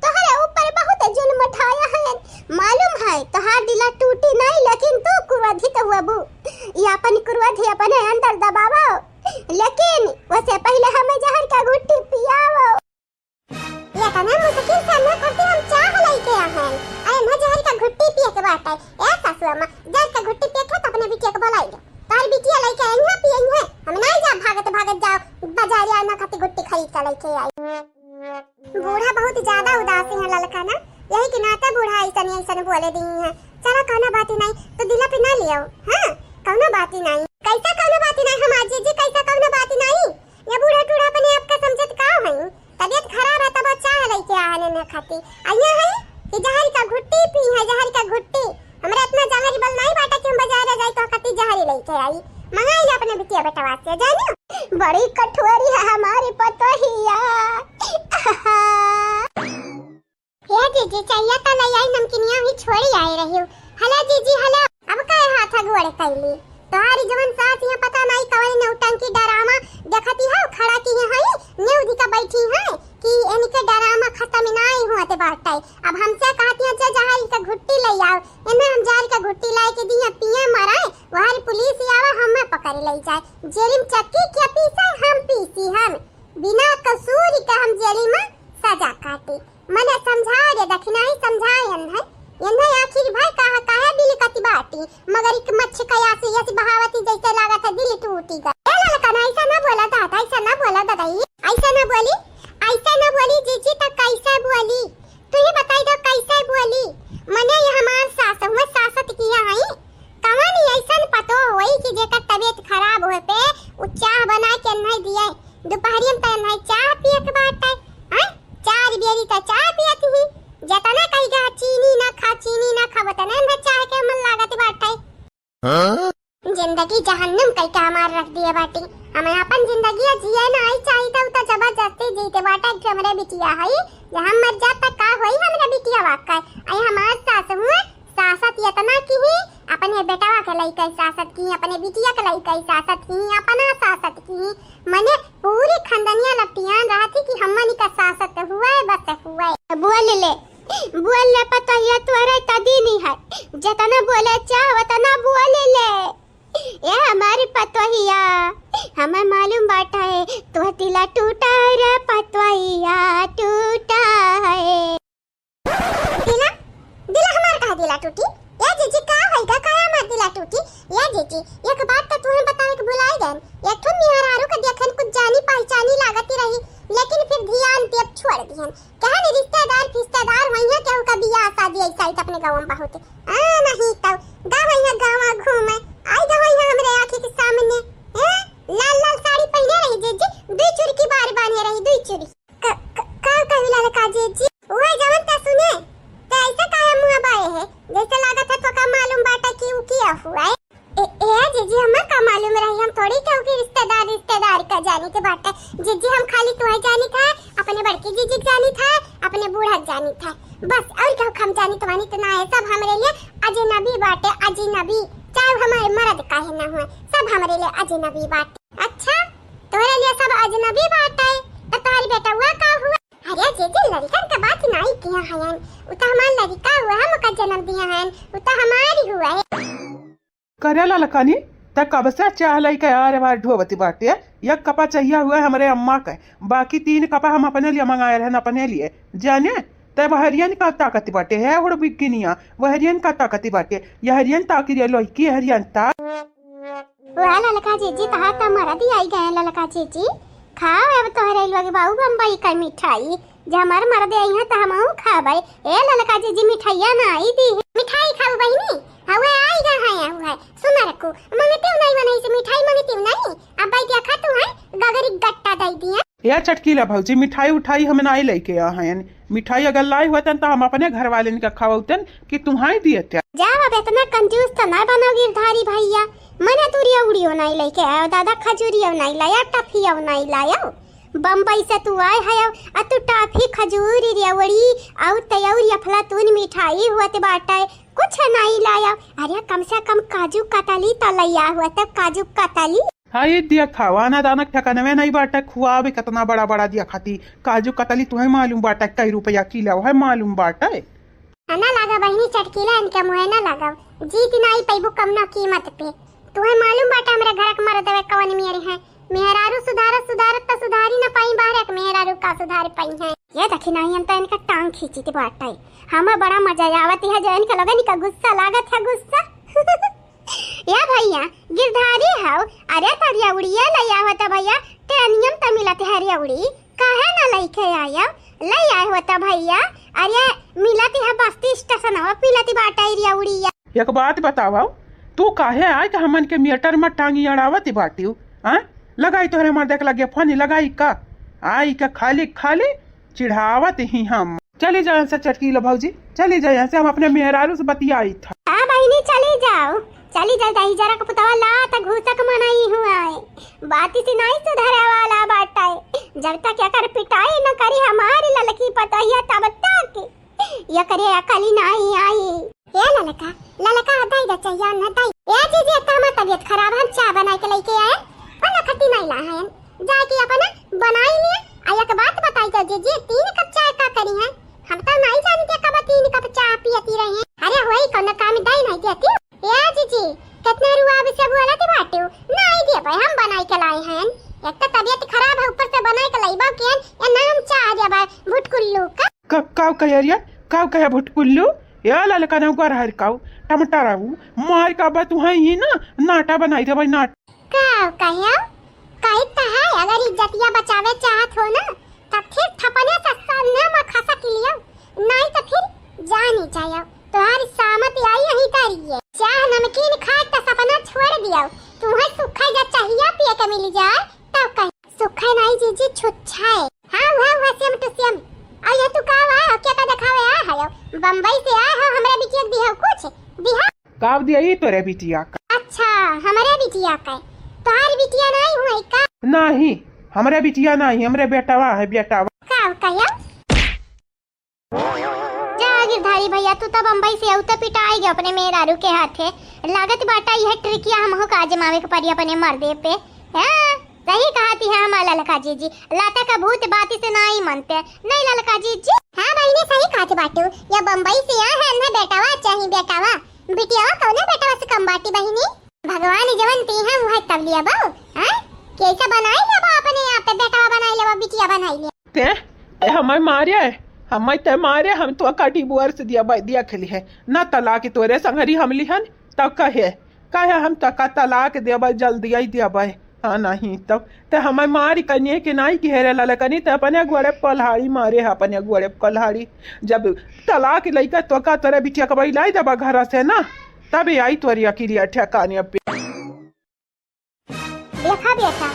तोहरे ऊपर बहुत जुल्म उठाया है, मालूम है तोहार दिला टूटी नहीं, लेकिन तू क्रोधित हुआ बू, ये अपन क्रोध अपने अंदर दबावा, लेकिन वसे पहले हमें जहर का घुट्टी पियावा। ये तना मुश्किल से ना करती हम चाह लेके आ हैं। अरे ना जहर का घुट्टी पिए के बात है। ए सासू अम्मा, जहर का घुट्टी पिए के तो अपने बिटिया के बुलाई लो। तार बिटिया लेके आई है, पिए है। हम नहीं जा भागत भागत जाओ बाजारिया ना खाती घुट्टी खरीद के लेके आई। बूढ़ा बहुत ज्यादा उदास है ललका ना, यही के नाते बूढ़ा ऐसन ऐसन बोले दी है। चला कौनो बात नहीं, तो दिला पे ना लियो। हाँ, कौनो बात नहीं। कैसा कौनो बात नहीं हमार जीजी, कैसा कौनो बात नहीं? ये बूढ़ा टूढ़ा अपने आप का समझत का है? तबीयत खराब है तब चाह लेके आ है ना खाती। आ ये है कि जहर का घुट्टी पी है, जहर का घुट्टी। हमरा इतना जहर बल नहीं बाटा कि हम बाजार जाए तो खाती जहर लेके आई। मंगाई ले अपने बिटिया बेटवा से, जानियो। बड़ी कठोरी है हमारी पतोहिया। ए जीजी, चाहिए तो ले आई, नमकीनिया ही छोड़ी आए रही हूँ। हेलो जीजी, हेलो। अब काहे हाथ गोड़ कैली? तोहारी जवन सास यहाँ पता नहीं कवन नौटंकी डरामा देखती है, खड़ा की है, न्यूज का बैठी है कि इनके डरामा खत्म नहीं हुआ ते बाटे। अब हमसे कहती है, "जा जहर का घुट्टी ले आओ।" इन्हें हम जहर का घुट्टी लाए के दिए, पिए मराए, वहर पुलिस आवा, हमें पकड़ ले जाए। जेल में चक्की के पीसे, हम पीसी हम। बिना कसूर के हम जेल में सजा काटी। मने समझाए रे दखिनाही समझाए एन्है, एन्है आखिर भाई कहा काहे बिलकत बाटी, मगर एक मच्छ कया से यस बहावती जैसे लागत है दिल टूटी गए। ए ललकन, ऐसा ना बोला दादा, ऐसा ना बोला दादा, ई ऐसा ना बोली, ऐसा ना बोली जीजी, तो कैसे बोली? तू ही बताई दो कैसे बोली? मने ये हमार सास हुए, सासत किया है, कवन ऐसन पतो होई कि जेकर तबीयत खराब होए पे उ चाह बना के नहीं दिए, दोपहरिया में तो नहीं चाह पिए के बाटे, हैं? चार बेरी तो चाह पियत ही, जतना कही गा चीनी ना खा, चीनी ना खा, वतने में चाह के मन लागत बाटे। हाँ? जिंदगी जहन्नुम कई के हमार रख दिए बाटी। हमें अपन जिंदगी जिए ना आई चाहिए तो, तो जबरदस्ती जीते बाटे कि हमरे बिटिया है, जे हम मर जात त का होई हमरे बिटिया वाका? आई हमार सास हुए, सासत यतना की ही, अपने बेटवा के लइके सासत की, अपने बिटिया के लइके सासत की, अपना सासत की, मने पूरी खंदनिया लपटियान रहती कि हमनी का सासत हुए, बस हुए। बोल ले, बोल ले पतोहिया, तोहरे त दीनी है, जतना बोले चाह वतना बोल ले। ए हमारी पतोहिया, हमें मालूम बाटा है, तोहर दिला टूटा है रे पतोहिया, टूटा है। दिला, दिला हमार कहा दिला टूटी? ए जीजी, का होई गा, काहे हमार दिला टूटी? ए जीजी, एक बात तो तुहे छोड़ दिहन। कहे नहीं रिश्तेदार फिश्तेदार होइहैं, केहू का बियाह शादी ऐसा ही तो अपने गाँव में बहुत। आ, नहीं तो गाँव है, गाँव घूमे, आई गाँव है हमरे आँखी के सामने। हैं? लाल लाल साड़ी पहने रही जीजी, दुई चुरकी बार बांधे रही, दुई चुरी। क-, क-, का कहू ललका जीजी? वह जवन त सुने, त ऐसे काहे मुँह बाए है, जैसे लागत है तो का मालूम बाटे कि उ किया हुआ है। ए, ए जीजी, हमें का मालूम रही, हम थोड़ी केहू के रिश्तेदार, रिश्तेदार का जानित बाटे। जीजी, हम खाली तुहे जानित है, अपने बड़की जीजी के जानित है, अपने बूढ़ा के जानित है, बस। और केहू के हम जानित वानित ना है, सब हमरे लिए अजनबी बाटे, अजनबी। चाहे हमारे मर्द काहे ना हुए, सब हमरे लिए अजनबी बाटे। अच्छा, तोहरे लिए सब अजनबी बाटे, तो तोहरी बेटवा का हुआ? अरे जीजी, लड़कन के बात नाई किया हयन, उ तो हमार लड़का हुआ, हम ओकर जन्म दिया हन, उ तो हमारी हुआ है। करे ललकनी, त कब से चाह लइके आ रे बार ढोवती बाटे? एक कपा चाहिए हुआ हमरे अम्मा के, बाकी तीन कपा हम अपने लिए मंगाए रहन, अपने लिए। जाने, त बहरियन का ताकत बाटे है, उड़ बिकिनिया, बहरियन का ताकत बाटे, यहरियन ताकि रे लइकी, हरियन ता। वाह ललका जीजी, तहार त मरद ही आई गए ललका जीजी। खाओ अब तोहरे लोग बाऊ बम्बई का मिठाई, जे हमार मरद आई है त हमहू खाबे। ए ललका जीजी, मिठाइया ना आई दी। मिठाई खाऊ बहिनी, हवे आई गए हैं, हवे। सुन रखू, मंगते नहीं बने से मिठाई मंगती नहीं। अब भाई देखा तू है, गगरी गट्टा दे दिया। ए चटकीला भौजी, मिठाई उठाई हम नाई लइके आ हयन। मिठाई अगर लाई होतन त हम अपने घर वाले का खवौतन कि तुहाई दिए त्या। जाओ, अब इतना कंजूस त ना बनो गिरधारी भैया। मने तू रियौड़ियो नाई लइके आयो दादा, खजूरियो नाई लाया, टफियो नाई लायो। बम्बई से तू आए है, आ तू टाफी, खजूरी, रियौड़ी, और तयौरी, अफलातून मिठाई हुआ ते बाटे, कुछ नाई लाया। अरे कम से कम काजू कतली त लैया हुआ ते, काजू कतली। हाँ, ये दिया खावा ना दाना ठिकानवे नहीं बाटे, खुआ भी कितना बड़ा बड़ा दिया खाती। काजू कतली तुम्हें मालूम बाटे कई रुपया किलो है, मालूम बाटे? आ ना लागा बहिनी चटकीला, इनके मुँहे ना लागा, जीत नाई पैबू कम ना कीमत पे। तुम्हें मालूम बाटे हमरा घर के मर्दवे कवन मेर है, मेहरारू सुधारत सुधारत त सुधारी न पाई, बाहर एक मेहरारू का सुधार पाई है। ये देखी नहीं, हम तो इनका टांग खींची थी बाटे। हमें बड़ा मजा आवत है जो इनके लोगन का गुस्सा लागत है, गुस्सा। या भैया, गिरधारी हव, अरे त रियौड़िया ले आवत भैया, टेनियम त मिलत है रियौड़ी, काहे ना लइके आयो? ले आए होता भैया, अरे मिलत है बस्ती स्टेशनवा, मिलत बाटे रियौड़िया। एक बात बतावा, तू काहे आए के हमन के मेटर में टांगी अड़ावत बाटियो? हाँ, लगाई तोहरे मर्दे के लगे फोन, लगाई का? आई के खाली खाली चिढ़ावत ही हम। चली जाए से चटकीला भौजी, चली जाए से, हम अपने मेहरारू से बतियाई था। हाँ बहिनी, चली जाओ, चली जाओ, दही जरा के पुतवा ला त घूसक मनाई हुआ है, बाती से नहीं सुधरे वाला बाटे। जब तक एकर पिटाई न करी हमारी ललकी पतोहिया, तब तक एकरे अकल ही नहीं आई। ए ललका, ललका दई द चाहिए न दई। ए जीजी, एक तो हमार तबीयत खराब है, हम चाय बनाई के लइके आए, और न खट्टी नहीं ला है, जाके अपना बनाई लिए। आ एक बात बताई तो जीजी, तीन कप चाय का करी है? हम तो नहीं जानते कब तीन कप चाय पियती रही। अरे वही कौन काम दई नहीं देती। ए जीजी, कितना रुआब से बोलत बाटे, नहीं देबे, हम बनाई के लाए हैं। एक तो तबीयत खराब है, ऊपर से बनाई के लाइबो केन, या नाम चाह देबे भुटकुल्लू का। का, काव कहे रिया? काव कहे भुटकुल्लू? ए ललका नौकर हर काव, टमाटर आऊ, मार का बा तुहाई ही ना, नाटा बनाई देबे, नाट। काव कहे? कही त है, अगर इज्जतिया बचावे चाहत हो ना, तब फिर थपने से सामने में खसक लियो, नहीं तो फिर जानी जायो। तोहार सामत आई यही करिए। चाह नमकीन खाए त सपना छोड़ दियो, तुहे सुखा जा चाहिए पिए के मिल जाए, तब कहीं। सुखा नहीं जीजी, छुच्छा है। हाँ, वह, वह same to same। और ये तू का हुआ हो, क्या का दिखावे आ है? बम्बई से आए हो, हमरा बिटिया के दिहा कुछ? दिहा? काव दिया ई तोरे बिटिया का? अच्छा, हमरे बिटिया का। तोहार बिटिया नहीं हुई का? नहीं, हमरे बिटिया नहीं, हमरे बेटवा है, बेटवा। काव कहियो? जा गिरधारी भैया, तू तो बम्बई से आऊ तो पिटाई गयो अपने मेहरारू के हाथे। लागत बाटा यह ट्रिकिया हमहू का आजमावे के पड़ी अपने मर्दे पे। हाँ, सही कहती है हमार ललका जीजी, लाता का भूत बाती से नाई मनते। नहीं ललका जीजी? हाँ बहिनी, सही कहत बाटू, या बम्बई से आए हैं ना बेटवा चाही, बेटवा। बिटियावा कौने बेटवा से कम बाटी बहिनी? भगवान जवन ती हम वह तब लिया बाऊ, हाँ? कैसा बनाई लिया बाऊ अपने आप पे, बेटवा बनाई लिया, बिटिया बनाई लिया। ते, ते हमें मारे, हमें ते मारे, हम तो का divorce दिया बाई, दिया खेली है। ना तलाक तोरे संगरी हम लिहन, तब कहे, कहे हम तका तलाक देबे, जल्दी आई देबे। हाँ, नहीं तब त हमें मारी कनिए के नाई घेरे ललकनी, त अपने गोड़े प कल्हाड़ी मारे है, अपने गोड़े प कल्हाड़ी। जब तलाक लइका तो का तोरे बिटिया के बहिलाई देबा घर से ना, तब आई तोरी अकिलिया ठेकाने पे। देखा बेटा,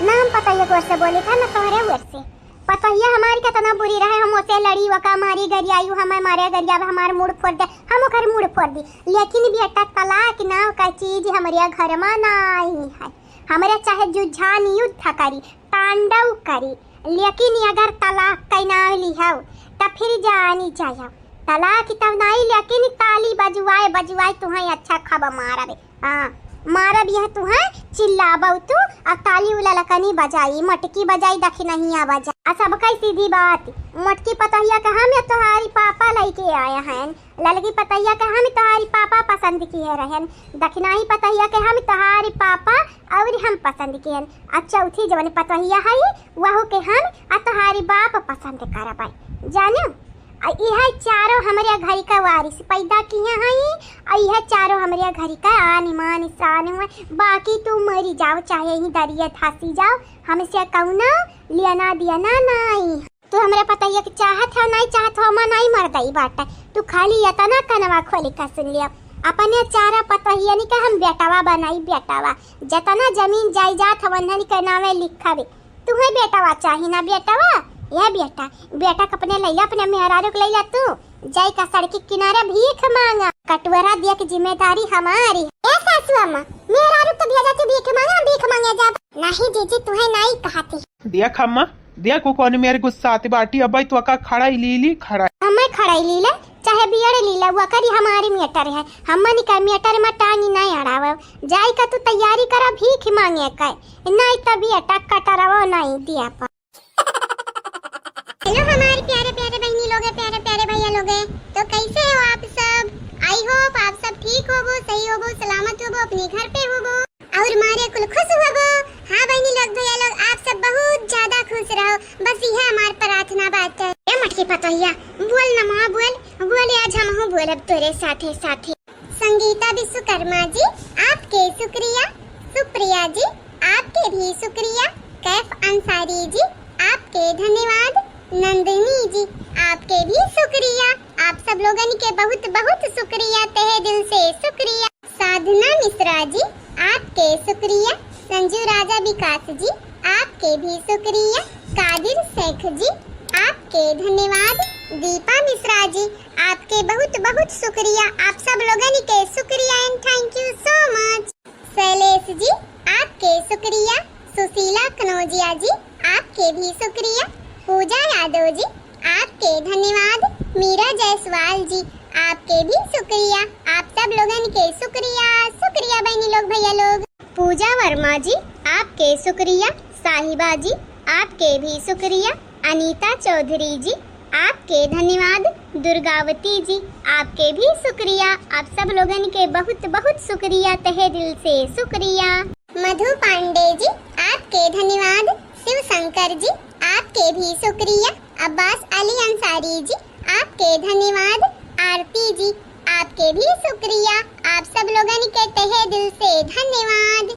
ना हम पतोहिया के ओर से बोली था, ना तोहरे ओर से। पतोहिया हमारी कितना बुरी रहे, हम ओसे लड़ी, वका मारी, गरियाई, हमें मारे, गरियावे, हमार मूड़ फोड़ दे, हम ओकर मूड़ फोड़ दी। लेकिन बेटा, तलाक नाव का चीज हमरे घर में ना आई है। हमरे चाहे जुझान युद्ध करी, तांडव करी, लेकिन अगर तलाक के नाव लिहव, त फिर जानी जायव। तलाक तब नाई, लेकिन ताली बजुआए, बजुआए तुहें अच्छा खब मारबे। हाँ, मारब यह तुहें, चिल्लाबउ तू, आ ताली उ ललकनी बजाई, मटकी बजाई, दखिनहिया बजाई। आ सबकै सीधी बात, मोटकी पतोहिया के हम या तोहारी पापा लइके आए हैं, ललकी पतोहिया के हम तोहारी पापा पसंद किहे रहन, दखिनाही पतोहिया के हम तोहारी पापा अउर हम पसंद किहन। आ चौथी जवन पतोहिया हई, वहू के हम आ तोहारी बाप पसंद करबै। जानिउ, आ इहे चारो हमरे घरी का वारिस पैदा किहे हई, आ इहे चारो हमरे घरी का आन, मान, शान हुए। बाकी तू मरी जाओ, चाहे यहीं दरिया धसी जाओ, हमसे कउनो लेना देना नाई। तू हमरे पतोहिया के चाहत हौ, नाई चाहत हौ, हमार नाई मरदई बाटे। तू खाली एतना कनवा खोली का सुन लिया, अपने चारा पतोहियन के हम बेटवा बनाई, बेटवा। जतना जमीन जायदाद हौ, उन्हन के नावे लिखावे। तुहे बेटवा चाही ना, बेटवा? या बेटा, बेटा के अपने लैला, अपने मेहरारू के लैला, तू जाई का सड़की किनारे भीख मांगा, कटोरा दिया के जिम्मेदारी हमारी। ए सासू अम्मा, मेहरारू तो भेजा तू भीख मांगा, हम भीख मांगे जाब। नहीं जीजी, तुहे नाई कहती। देख अम्मा, देख उ कौन मेरे गुस्सात बाटी, अबे तो का खड़ाई लीली, खड़ाई। हमें खड़ाई लीले, चाहे बियड़ लीले, वो करी हमारी मेटर है। हमनी का मेटर में टांगी नहीं अड़ावे। जाई का तू तैयारी करा भीख मांगे का, नहीं तब ये टक्का टरावो नहीं दिया पा। हेलो हमारे प्यारे प्यारे बहनी लोगे, प्यारे प्यारे भैया लोगे, तो कैसे हो आप सब? I hope आप सब ठीक होबो, सही होबो, सलामत होबो, अपने घर पे होबो। और मारे कुल खुश होबो। हाँ बहनी लोग, भैया लोग, आप सब बहुत ज्यादा खुश रहो, बस यह हमार प्रार्थना बाटे। ए मटकी पतोहिया, बोल ना माँ, बोल, बोल, आज हमहू बोलब तोरे साथे साथे। संगीता विश्वकर्मा जी, आपके शुक्रिया। सुप्रिया जी, आपके भी शुक्रिया। कैफ अंसारी जी, आपके धन्यवाद। नंदिनी जी, आपके भी शुक्रिया। आप सब लोगन के बहुत बहुत शुक्रिया, तहे दिल से शुक्रिया। साधना मिश्रा जी, आपके शुक्रिया। संजू राजा विकास जी, आपके भी शुक्रिया। कादिर शेख जी, आपके धन्यवाद। दीपा मिश्रा जी, आपके बहुत बहुत शुक्रिया। आप सब लोगन के शुक्रिया and thank you so much। शैलेश जी, आपके शुक्रिया। सुशीला कनौजिया जी, आपके भी शुक्रिया। पूजा यादव जी, आपके धन्यवाद। मीरा जायसवाल जी, आपके भी शुक्रिया। आप सब लोगन के शुक्रिया, शुक्रिया बहनी लोग, भैया लोग। पूजा वर्मा जी, आपके शुक्रिया। साहिबा जी, आपके भी शुक्रिया। अनीता चौधरी जी, आपके धन्यवाद। दुर्गावती जी, आपके भी शुक्रिया। आप सब लोगन के बहुत बहुत शुक्रिया, तहे दिल से शुक्रिया। मधु पांडे जी, आपके धन्यवाद। शिव शंकर जी, आपके भी शुक्रिया। अब्बास अली अंसारी जी, आपके धन्यवाद। आरती जी, आपके भी शुक्रिया। आप सब लोगन के तहे दिल से धन्यवाद।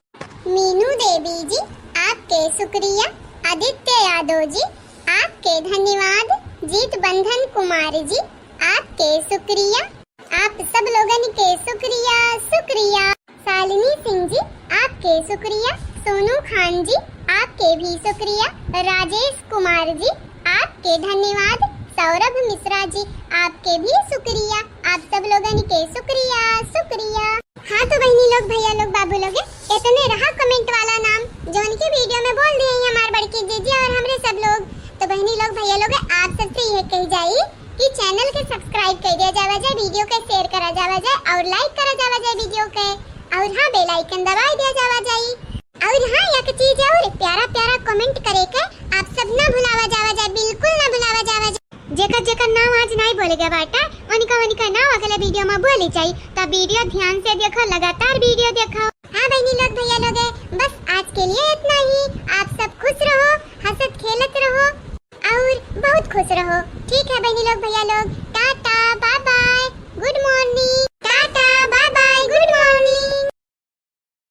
मीनू देवी जी, आपके शुक्रिया। आदित्य यादव जी, आपके धन्यवाद। जीत बंधन कुमार जी, आपके शुक्रिया। आप सब लोगन के शुक्रिया, शुक्रिया। शालिनी सिंह जी, आपके शुक्रिया। सोनू खान जी, आपके भी शुक्रिया। राजेश कुमार जी, आपके धन्यवाद। सौरभ मिश्रा जी, आपके भी शुक्रिया। आप सब लोगन के शुक्रिया, शुक्रिया। हाँ तो बहनी लोग, भैया लोग, बाबू लोग, इतने रहा comment वाला नाम, जौन की video में बोल दिए हैं हमार बड़की जीजी और हमरे सब लोग। तो बहनी लोग, भैया लोग, आप सबसे यह कही जाई कि channel के subscribe कर दिया जावा जाए, video के share करा जावा जाए और like करा जावा जाए video के, और हाँ, bell icon दबाई दिया जावा जाए। और हाँ, एक चीज और, प्यारा प्यारा comment करे के आप सब ना भुलावा जावा जाए, बिल्कुल ना भुलावा जावा जाए। जेकर जेकर नाम आज नाई बोले गए बाटे, उनका उनका नाम अगले video में बोले जाई, तो video ध्यान से देखो, लगातार video देखो। हाँ बहनी लोग, भैया लोग, बस आज के लिए इतना ही। आप सब खुश रहो, हंसत खेलत रहो और बहुत खुश रहो। ठीक है बहनी लोग, भैया लोग,